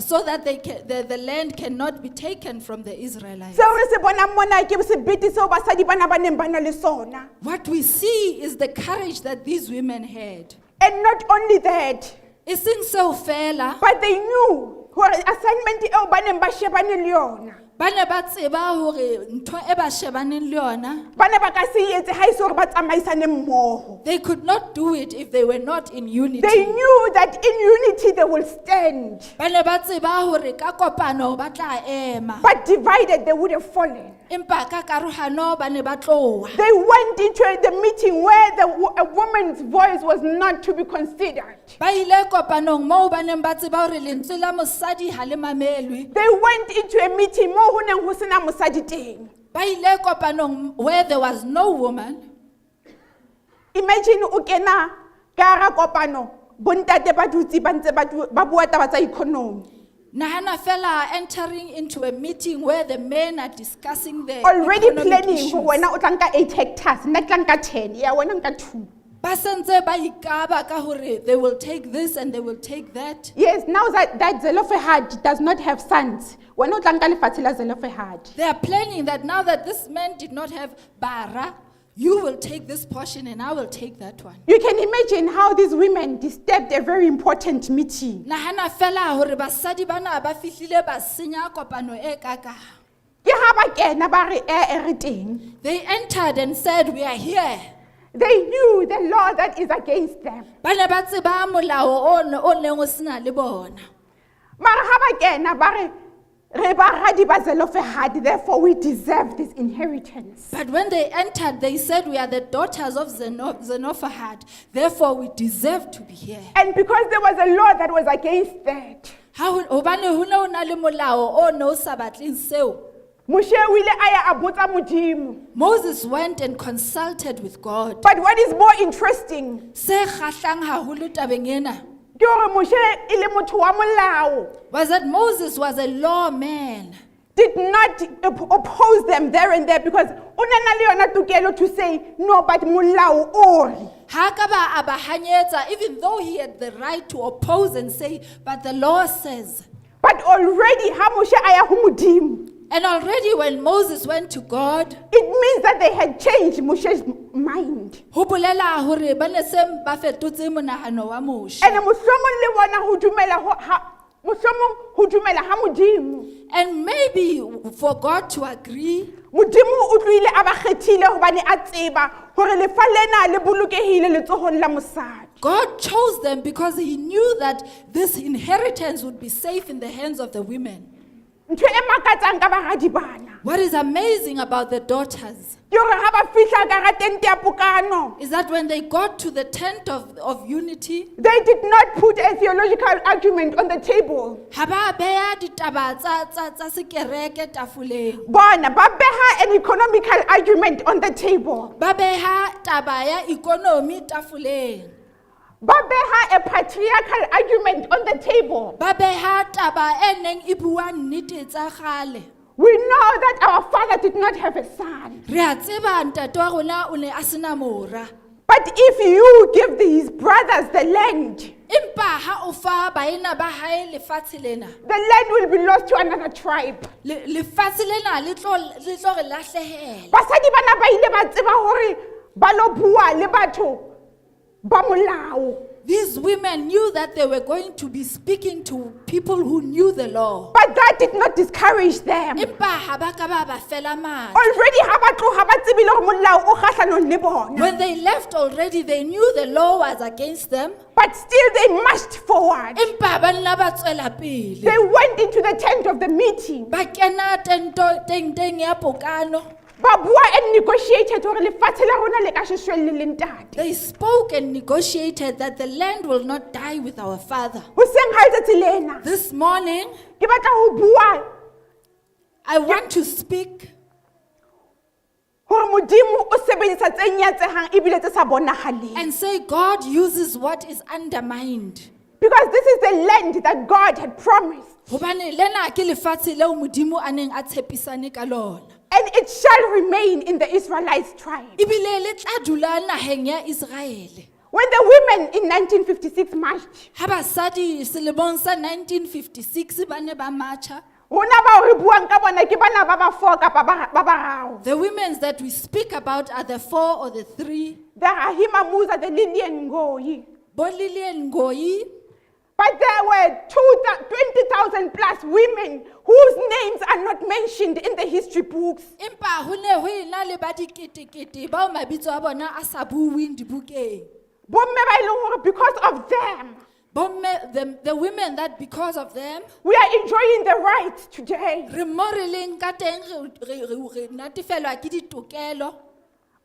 so that the land cannot be taken from the Israelites.
Seo re se bonang mona ke sebete seo basadi bana ba neng ba na le sona.
What we see is the courage that these women had.
And not only that,
Eseng seo fela,
but they knew hore assignment eo ba neng ba shebane le yona.
ba ne ba tseba hore ntho e ba shebaneng le yona,
Ba ne ba ka se e etse ha e se hore ba tsamaisane mmoho.
they could not do it if they were not in unity.
They knew that in unity they will stand.
Ba ne ba tseba hore ka kopano ba tla ema.
But divided they would have fallen.
Empa ka karohano ba ne ba tloha.
They went into the meeting where a woman's voice was not to be considered.
Ba ile kopanong moo ba neng ba tseba hore lentswe la mosadi ha le mamelwe.
They went into a meeting moo ho neng ho sena mosadi teng.
Ba ile kopanong where there was no woman.
Imagine o kena ka hara kopano, bontate ba dutse ba ntse ba bua taba tsa economy.
Nahana fela entering into a meeting where the men are discussing the
Already
economic
planning
issues.
hore wena o tla nka 8 hectares, nna ke tla nka 10, ya wena nka 2.
Ba sentse ba ikaba ka hore they will take this and they will take that.
Yes, now that Zelophehad does not have sons. Wena o tla nka lefatshe la Zelophehad.
They are planning that now that this man did not have bara, you will take this portion and I will take that one.
You can imagine how these women disturbed a very important meeting.
Nahana fela hore basadi bana ba fihlile ba senya kopano e kaka.
Ke ha ba kena ba re, eh, eh, re teng.
They entered and said, we are here.
They knew the law that is against them.
Ba ne ba tseba molao o neng o sena le bona.
Mara ha ba kena ba re, re baradi ba Zelophehad, therefore we deserve this inheritance.
But when they entered, they said, we are the daughters of Zelophehad, therefore we deserve to be here.
And because there was a law that was against that,
Ha ho, hobane ho ne ho na le molao o ne o sa batleng seo.
Moshe o ile a ya a botsa Modimo.
Moses went and consulted with God.
But what is more interesting,
Se kgahlang haholo tabeng ena
ke hore Moshe e le motho wa molao,
was that Moses was a lawman.
did not oppose them there and there because o ne na le yona tokelo to say no, but molao o re.
Ha ka ba a ba hanyetsa, even though he had the right to oppose and say, but the law says.
But already ha Moshe a ya ho Modimo,
And already when Moses went to God,
it means that they had changed Moshe's mind.
ho bolela hore ba ne se ba fetotse monahano wa Moshe.
And mohlomong le bona ho dumela ho ha Mohlomong ho dumela ha Modimo.
And maybe for God to agree,
Modimo o tlohile a ba kgethile hobane a tseba hore lefa lena le bolokehile letsohong la mosadi.
God chose them because He knew that this inheritance would be safe in the hands of the women.
Ntho e makatsang ka baradi bana
What is amazing about the daughters
ke hore ha ba fihla ka hara tente ya pokano,
is that when they got to the tent of unity,
they did not put a theological argument on the table.
ha ba beha ditaba tsa sekereke tafoleng.
Bona ba beha an economical argument on the table.
Ba beha taba ya economy tafoleng.
Ba beha a patriarchal argument on the table.
Ba beha taba e neng e bua nnete tsa kgale.
We know that our father did not have a son.
Re a tseba ntate wa rona o ne a sena mora.
But if you give his brothers the land,
Empa ha o fa baena ba hae lefatshe lena,
the land will be lost to another tribe.
lefatshe lena le tlo re lahlehela.
Basadi bana ba ile ba tseba hore ba lo bua le batho ba molao.
These women knew that they were going to be speaking to people who knew the law.
But that did not discourage them.
Empa ha ba ka ba ba fela matla.
Already ha ba tloha ba tsebile hore molao o kgahlanong le bona.
When they left already, they knew the law was against them.
But still they marched forward.
Empa ba nna ba tswela pele.
They went into the tent of the meeting.
Ba kena tenteng ya pokano.
Ba bua and negotiated hore lefatshe la rona le ka se shwelle le ntate.
They spoke and negotiated that the land will not die with our father.
Hoseng ha letsatsi lena,
This morning,
ke batla ho bua
I want to speak
hore Modimo o sebedisa tse nyatsehang ebile tse sa bonahaleng.
and say God uses what is undermined.
Because this is the land that God had promised.
Hobane lena ke lefatshe leo Modimo a neng a tshepisane ka lona.
And it shall remain in the Israelites tribe.
Ebile le tla dula naheng ya Israele.
When the women in 1956 marched,
Ha basadi selemong sa 1956 ba ne ba marcha,
rona bao re buang ka bona ke bana ba ba four kapa ba bararo.
the women that we speak about are the four or the three.
The Rahima Moosa, the Lilian Ngoyi.
Bo Lilian Ngoyi.
But there were 20,000 plus women whose names are not mentioned in the history books.
Empa ho ne ho ena le ba diketekete bao mabitso a bona a sa buuweng dibukeng.
Bomme ba e leng hore because of them,
Bomme, the women that because of them,
we are enjoying the rights today.
re mo re leng ka teng re natefelwa ke ditokelo.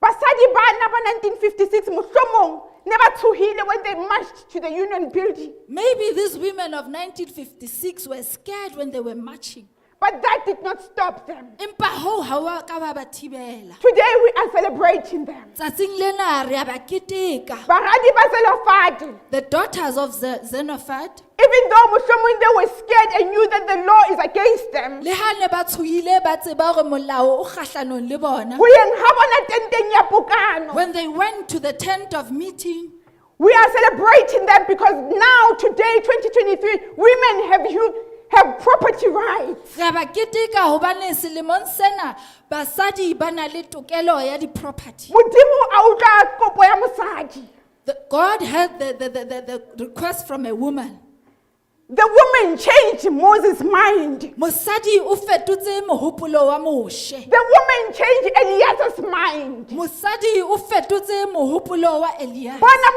Basadi bana ba 1956 mohlomong ne ba tshohile when they marched to the union building.
Maybe these women of 1956 were scared when they were marching.
But that did not stop them.
Empa hoo ha wa ka wa ba thibela.
Today we are celebrating them.
Tsatsing lena re a ba keteka.
Baradi ba Zelofadi,
The daughters of Zelophehad,
even though mohlomong they were scared and knew that the law is against them,
le ha ne ba tshohile ba tseba hore molao o kgahlanong le bona.
ho yeng ha bona tenteng ya pokano,
When they went to the tent of meeting,
we are celebrating them because now, today, 2023, women have property rights.
Re a ba keteka hobane selemong sena basadi ba na le tokelo ya di-property.
Modimo a utlwa kopo ya mosadi.
God heard the request from a woman.
The woman changed Moses' mind.
Mosadi o fetotse mohopolo wa Moshe.
The woman changed Eliezer's mind.
Mosadi o fetotse mohopolo wa Elias.
Bona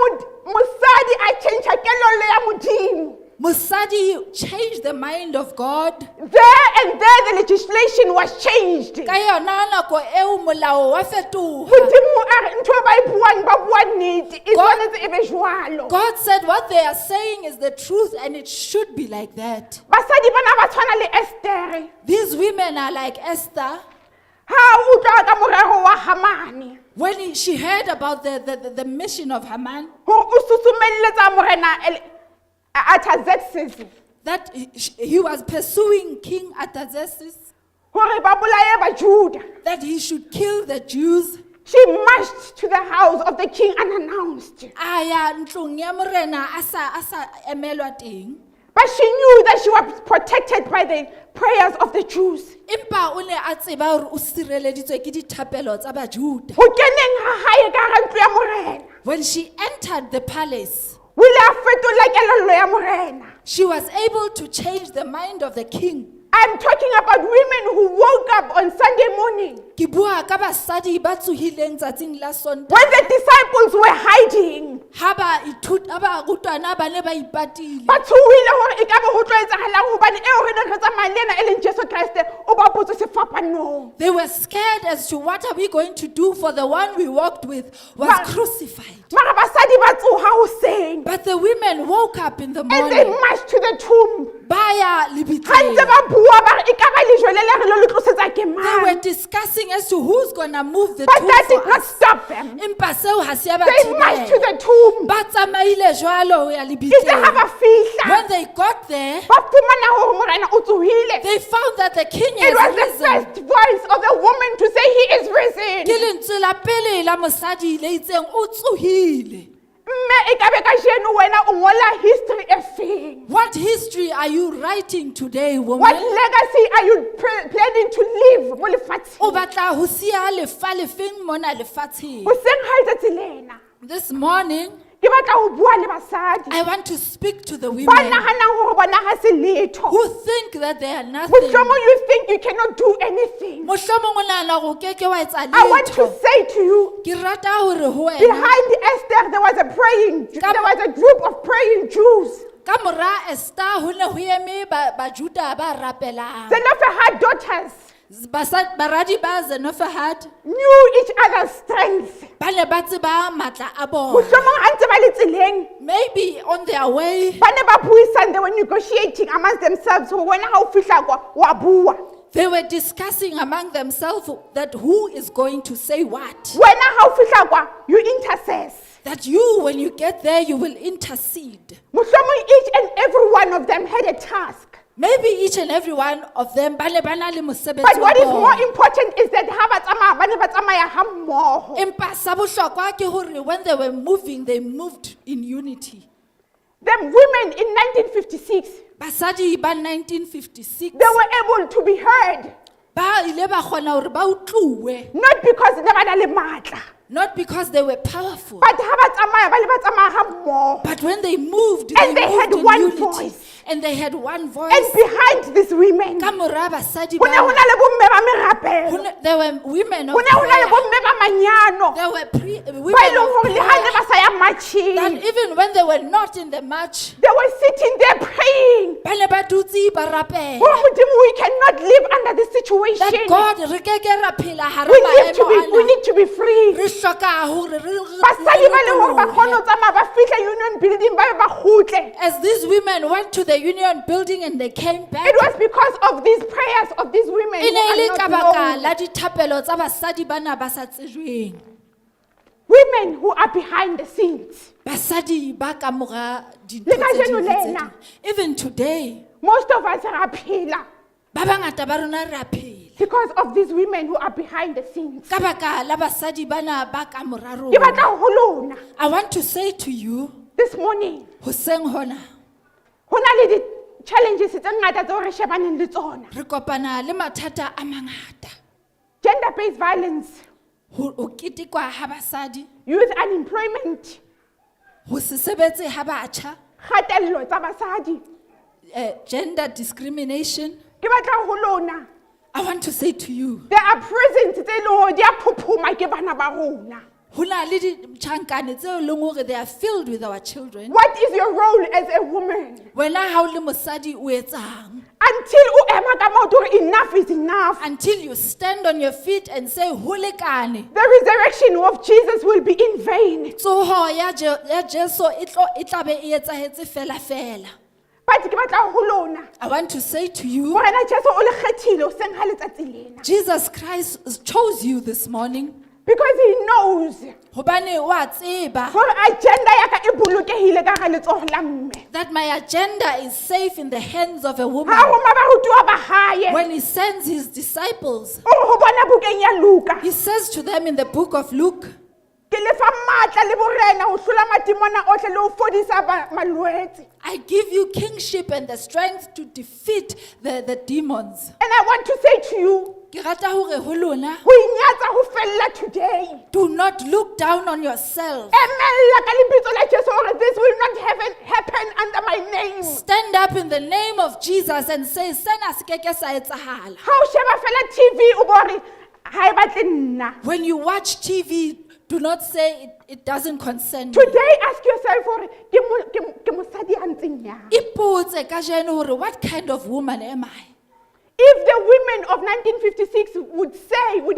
mosadi a change kelello ya Modimo.
Mosadi changed the mind of God.
There and there the legislation was changed.
Ka yona nako eo molao wa fetoha.
Modimo a re ntho e ba e buang ba bua nnete, e tshwanetse e be jwalo.
God said what they are saying is the truth and it should be like that.
Basadi bana ba tshwana le Esther.
These women are like Esther.
Ha o utlwa ka morero wa Hamane,
When she heard about the mission of Haman,
hore o susumelletsa morena Artaxerxes
that he was pursuing King Artaxerxes,
hore ba bolaye Bajuda.
that he should kill the Jews.
She marched to the house of the king unannounced.
A ya ntlong ya morena a sa emelwa teng.
But she knew that she was protected by the prayers of the Jews.
Empa o ne a tseba hore o sireleditswe ke dithapelo tsa Bajuda.
Ho keneng ha hae ka hara ntlo ya morena,
When she entered the palace,
O ile a fetola kelello ya morena.
She was able to change the mind of the king.
I'm talking about women who woke up on Sunday morning
Ke bua ka basadi ba tsohileng tsatsing la Sontaha.
when the disciples were hiding.
Ha ba ithuta, ha ba rutwana ba ne ba ipatile.
Ba tshohile hore e ka be ho tlo etsahalang hobane eo re neng re tsamaya le yena e leng Jesu Kreste o bapotswe sefapanong.
They were scared as to what are we going to do, for the one we walked with was crucified.
Mara basadi ba tsoha hoseng
But the women woke up in the
and they
morning.
marched to the tomb.
Ba ya
Ha ntse
lebitleng.
ba bua ba re e ka ba lejwe le le re lo le tlosetsa ke
They were
mang.
discussing as to who's gonna move the
But
tomb
that
for
did not
us.
stop them.
Empa seo ha se a ba
They marched to
thibela.
the tomb.
Ba tsamaile jwalo ho ya
Itse ha
lebitleng.
ba fihla
When they got there,
ba fumana hore morena o tsohile.
they found that the king
It
has
was the
risen.
first voice of the woman to say he is risen.
Ke lentswe la pele la mosadi le itseng o tsohile.
Mme e ka be kajeno wena o ngola history e feng?
What history are you writing today,
What
woman?
legacy are you planning to leave mo lefatsheng?
O batla ho siya lefa lefeng mona lefatsheng?
Hoseng ha letsatsi lena,
This morning,
ke batla ho bua le basadi
I want to speak to the
ba
women
nahanang hore bona ha se letho.
who think that they are nothing.
Mohlomong you think you cannot do anything.
Mohlomong o nahana hore o keke wa etsa
I want to
letho.
say to you,
Ke rata hore ho wena,
behind Esther there was a praying, there was a group of praying Jews.
ka mora Esther ho ne ho eme Bajuda ba rapelang.
Zelophehad daughters
Baradi ba Zelophehad
knew each other's strength.
ba ne ba tseba matla a bona.
Mohlomong ha ntse ba le tseleng,
Maybe on their way,
ba ne ba buisana, they were negotiating amongst themselves hore wena ha o fihla kwa wa bua.
they were discussing among themselves that who is going to say what.
Wena ha o fihla kwa, you intercess.
That you, when you get there, you will intercede.
Mohlomong each and every one of them had a task.
Maybe each and every one of them ba ne ba na le mosebetsi
But
wa
what is more
bona.
important is that ha ba tsamaya, ba ne ba tsamaya ha mmoho.
Empa sa bohlokwa ke hore when they were moving, they moved in unity.
The women in 1956,
Basadi ba 1956
they were able to be heard,
ba ile ba kgona hore ba utluwe,
not because ne ba na le matla,
not because they were powerful,
but ha ba tsamaya, ba le ba tsamaya ha mmoho.
but when they moved,
And
they
they had
moved in
one
unity.
voice.
And they had one voice.
And behind these women,
Ka mora basadi
ho ne ho
ba,
na le bomme ba merapelo.
there were women of
Ho ne ho na le
prayer.
bomme ba manyano.
There were
Ba
women
e leng
of
hore le ha ne
prayer.
ba sa ya marching,
That even when they were not in the march,
they were sitting there praying.
ba ne ba dutse ba rapela.
Hore Modimo, we cannot live under this
That
situation.
God, re ke ke ra phela hara
We need to
maemo
be, we
ana.
need to be free.
Re hloka hore re
Basadi ba leng hore ba kgone ho
lokolohe.
tsamaya ba fihle union building ba be ba kgutle.
As these women went to the union building and they came back,
It was because of these prayers of these women
e
who
ne e
are
le
not
ka baka
known.
la dithapelo tsa basadi bana ba sa tsejweng.
Women who are behind the scenes.
Basadi ba ka mora dintho
Le
tse
kajeno
ding le tse
lena.
ding. Even today,
Most of us ra phela
ba bangata ba rona re a phela
because of these women who are behind the scenes.
ka baka la basadi bana ba ka mora
Ke
rona.
batla ho lona
I want to say to you,
this morning,
hoseng hona,
ho na le di-challenges tse ngata tseo re shebaneng le tsona.
re kopana le mathata a mangata.
Gender-based violence,
Ho ketekwa ha basadi,
youth unemployment,
ho se sebetse ha batjha,
kgatello tsa basadi.
gender discrimination.
Ke batla ho lona,
I want to say to you,
there are prisons tse leng hore di a phophoma ke bana ba rona.
ho na le ditjhankane tseo e leng hore they are filled with our children.
What is your role as a woman?
Wena ha o le mosadi o etsang?
Until o ema ka maoto hore enough is enough.
Until you stand on your feet and say ho lekane.
The resurrection of Jesus will be in vain.
Tsoho ya Jesu e tlo e tla be e etsahetse fela fela.
But ke batla ho lona,
I want to say to you,
Morena Jesu o le kgethile hoseng ha letsatsi lena.
Jesus Christ chose you this morning.
Because he knows
Hobane wa tseba
hore agenda ya ka e bolokehile ka hara letsoho la mme.
that my agenda is safe in the hands of a woman.
Ha roma barutuwa ba hae,
When he sends his disciples,
o re ho bona bukeng ya Luka,
he says to them in the book of Luke,
Ke le fa matla le borena ho hlola matimona ohle le ho fodisa malwetse.
I give you kingship and the strength to defeat the demons.
And I want to say to you,
Ke rata hore ho lona,
ho inyatsa ho fella today.
do not look down on yourself.
Emella ka lebitso la Jesu hore this will not happen under my name.
Stand up in the name of Jesus and say, Sena se keke sa etsahala.
Ha o sheba fela TV o bo re ha e batle nna.
When you watch TV, do not say it doesn't concern me.
Today ask yourself hore ke mosadi ya ntseng yang.
Ipotse kajeno hore what kind of woman am I?
If the women of 1956 would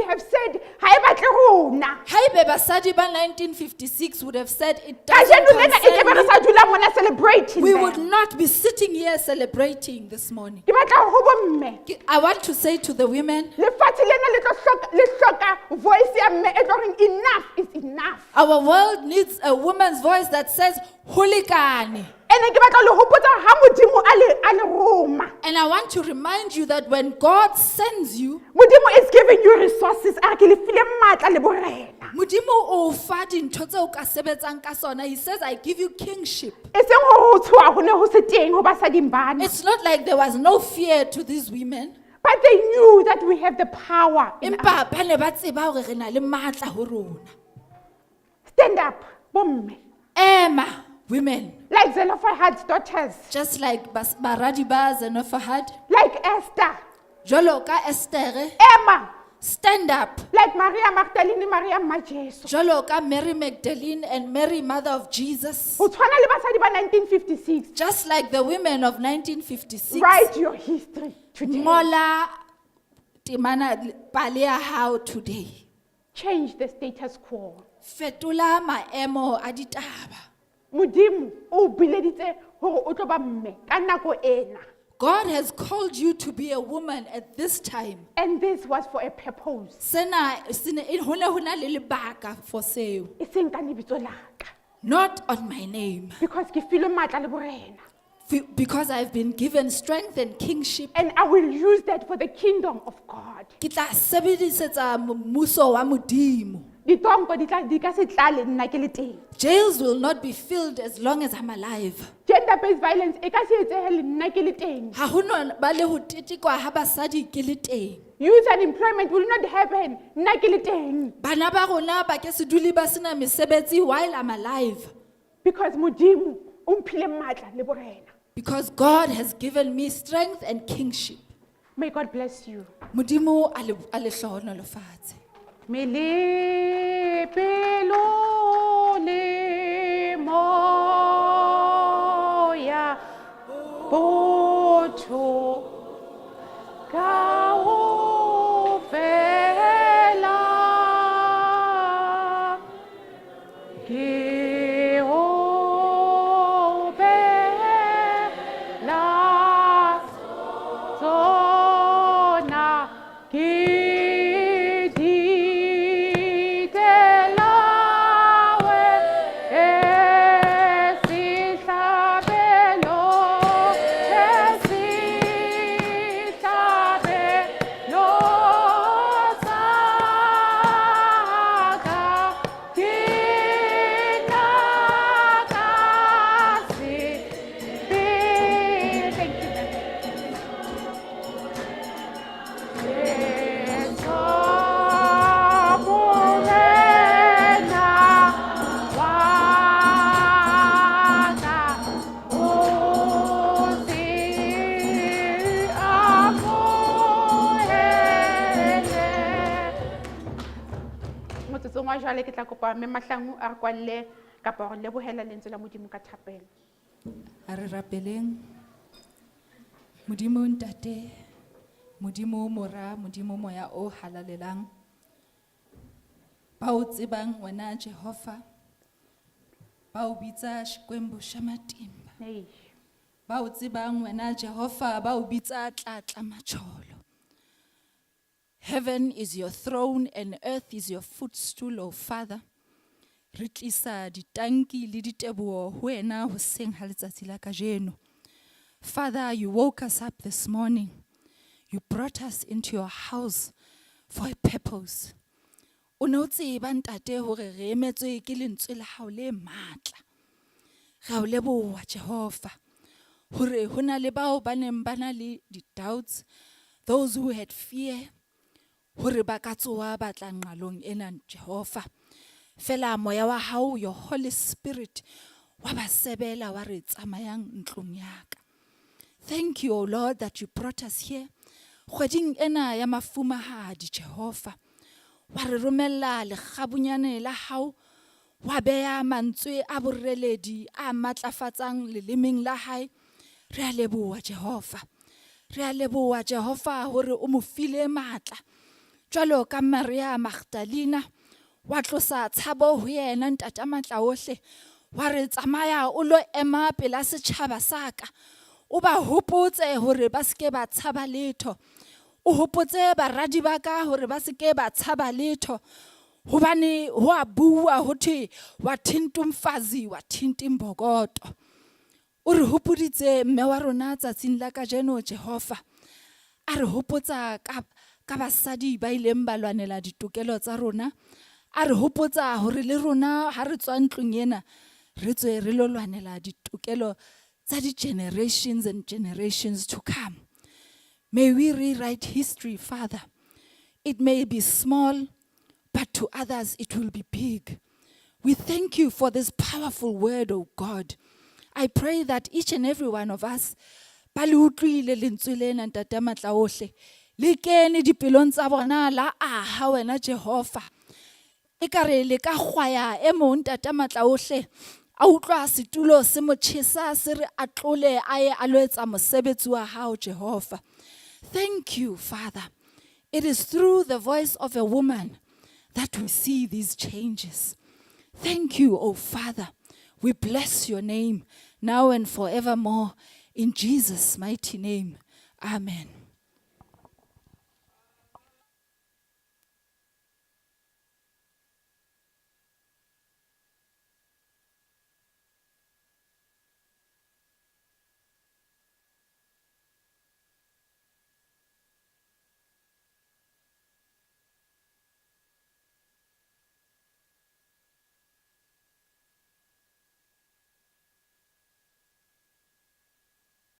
have said, ha e batle rona.
Haebe basadi ba 1956 would have said it doesn't
Kajeno lena e ke be re
concern
sa dula mona celebrating
me, we
them.
would not be sitting here celebrating this morning.
Ke batla ho bomme.
I want to say to the women,
Lefatshe lena le tlo hloka, le hloka voice ya mme e tlo reng enough is enough.
our world needs a woman's voice that says, Holikane.
Ene ke batla le hopotsa ha Modimo a le roma.
And I want to remind you that when God sends you,
Modimo is giving you resources. A re ke le file matla le borena.
Modimo o fa dintho tseo ka sebetsang ka tsona. He says, I give you kingship.
E seng hore ho tshoha ho ne ho se teng ho basading bana.
It's not like there was no fear to these women.
But they knew that we have the power in us.
Empa ba ne ba tseba hore re na le matla ho rona.
Stand up, bomme.
Ema, women.
Like Zelophehad's daughters.
Just like baradi ba Zelophehad.
Like Esther.
Jwalo ka Esthere.
Ema.
Stand up.
Like Maria Magdalene, Maria Mma Jesu.
Jwalo ka Mary Magdalene and Mary, mother of Jesus.
Ho tshwana le basadi ba 1956.
Just like the women of 1956.
Write your history today.
Ngola temana pale ya hao today.
Change the status quo.
Fetola maemo a ditaba.
Modimo o bileditse hore o tlo ba mme ka nako ena.
God has called you to be a woman at this time.
And this was for a purpose.
Sena, sene, e, hone hona le lebaka for seo.
E seng ka lebitso la ka.
Not on my name.
Because ke filwe matla le borena.
Because I've been given strength and kingship.
And I will use that for the kingdom of God.
Ke tla sebedisetsa mmuso wa Modimo.
Ditonko di tla, di ka se tlale nna ke le teng.
Jails will not be filled as long as I'm alive.
Gender-based violence e ka se etsehe le nna ke le teng.
Ha ho no ba le ho tetekwa ha basadi ke le teng.
Youth unemployment will not happen nna ke le teng.
Bana ba rona ba ke se dule ba sena mesebetsi while I'm alive.
Because Modimo o mphile matla le borena.
Because God has given me strength and kingship.
May God bless you.
Modimo a le hlohonolofatse.
Mele pelo le moya botho ka ho fela ke ho bela tsona ke ditelawe e sehlabelo, e sehlabelo sa ka ke nna ka sebele. Thank you, ma'am. Motsotsong wa jwale ke tla kopa mme Mahlangu a re kwalle kapa ho re lebohela lentswe la Modimo ka thapelo.
A re rapeleng. Modimo Ntate, Modimo Mora, Modimo Moya o halalelang. Ba o tsebang wena Jehova, ba o bitsa Xikwembu xa matimba.
Nei.
Ba o tsebang wena Jehova, ba o bitsa Tlatla Macholo. Heaven is your throne and earth is your footstool, O Father. Re tlisa ditanki le diteboho ho wena hoseng ha letsatsi la kajeno. Father, you woke us up this morning. You brought us into your house for a purpose. O ne o tseba ntate hore re emetswe ke lentswe la hao le matla. Re a o leboha Jehova hore ho na le bao ba neng ba na le di-doubts, those who had fear hore ba ka tsoha ba tla nqalong ena Jehova. Fela moya wa hao, your Holy Spirit, wa ba sebela wa re tsamayang ntlong ya ka. Thank you, O Lord, that you brought us here. Kgweding ena ya mafumahadi Jehova. Wa re romella lekgabunyane la hao, wa beha mantswe a boreledi a matlafatsang lelemeng la hae. Re a leboha Jehova. Re a leboha Jehova hore o mo file matla. Jwalo ka Maria Magdalena wa tlosa tshabo ho yena ntate matla ohle. Wa re tsamaya o lo ema pela setjhaba sa ka. O ba hopotse hore ba seke ba tshaba letho. O hopotse baradi ba ka hore ba seke ba tshaba letho. Hobane ho a bua ho thwe wa thinta umfazi wa thinta imbokodo. O re hopoditse mme wa rona tsatsing la kajeno Jehova. A re hopotsa ka basadi ba ileng ba lwanela ditokelo tsa rona. A re hopotsa hore le rona ha re tswa ntlong ena re tswe re lo lwanela ditokelo tsa di-generations and generations to come. May we rewrite history, Father. It may be small, but to others it will be big. We thank you for this powerful word, O God. I pray that each and every one of us ba le utlwile lentswe lena ntate matla ohle le kene dipelong tsa bona la aha wena Jehova. Ekare le ka kgwaya e mong ntate matla ohle a utlwa setulo se mo tjhesa se re a tlole a ye a lo etsa mosebetsi wa hao Jehova. Thank you, Father. It is through the voice of a woman that we see these changes. Thank you, O Father. We bless your name now and forevermore. In Jesus' mighty name. Amen.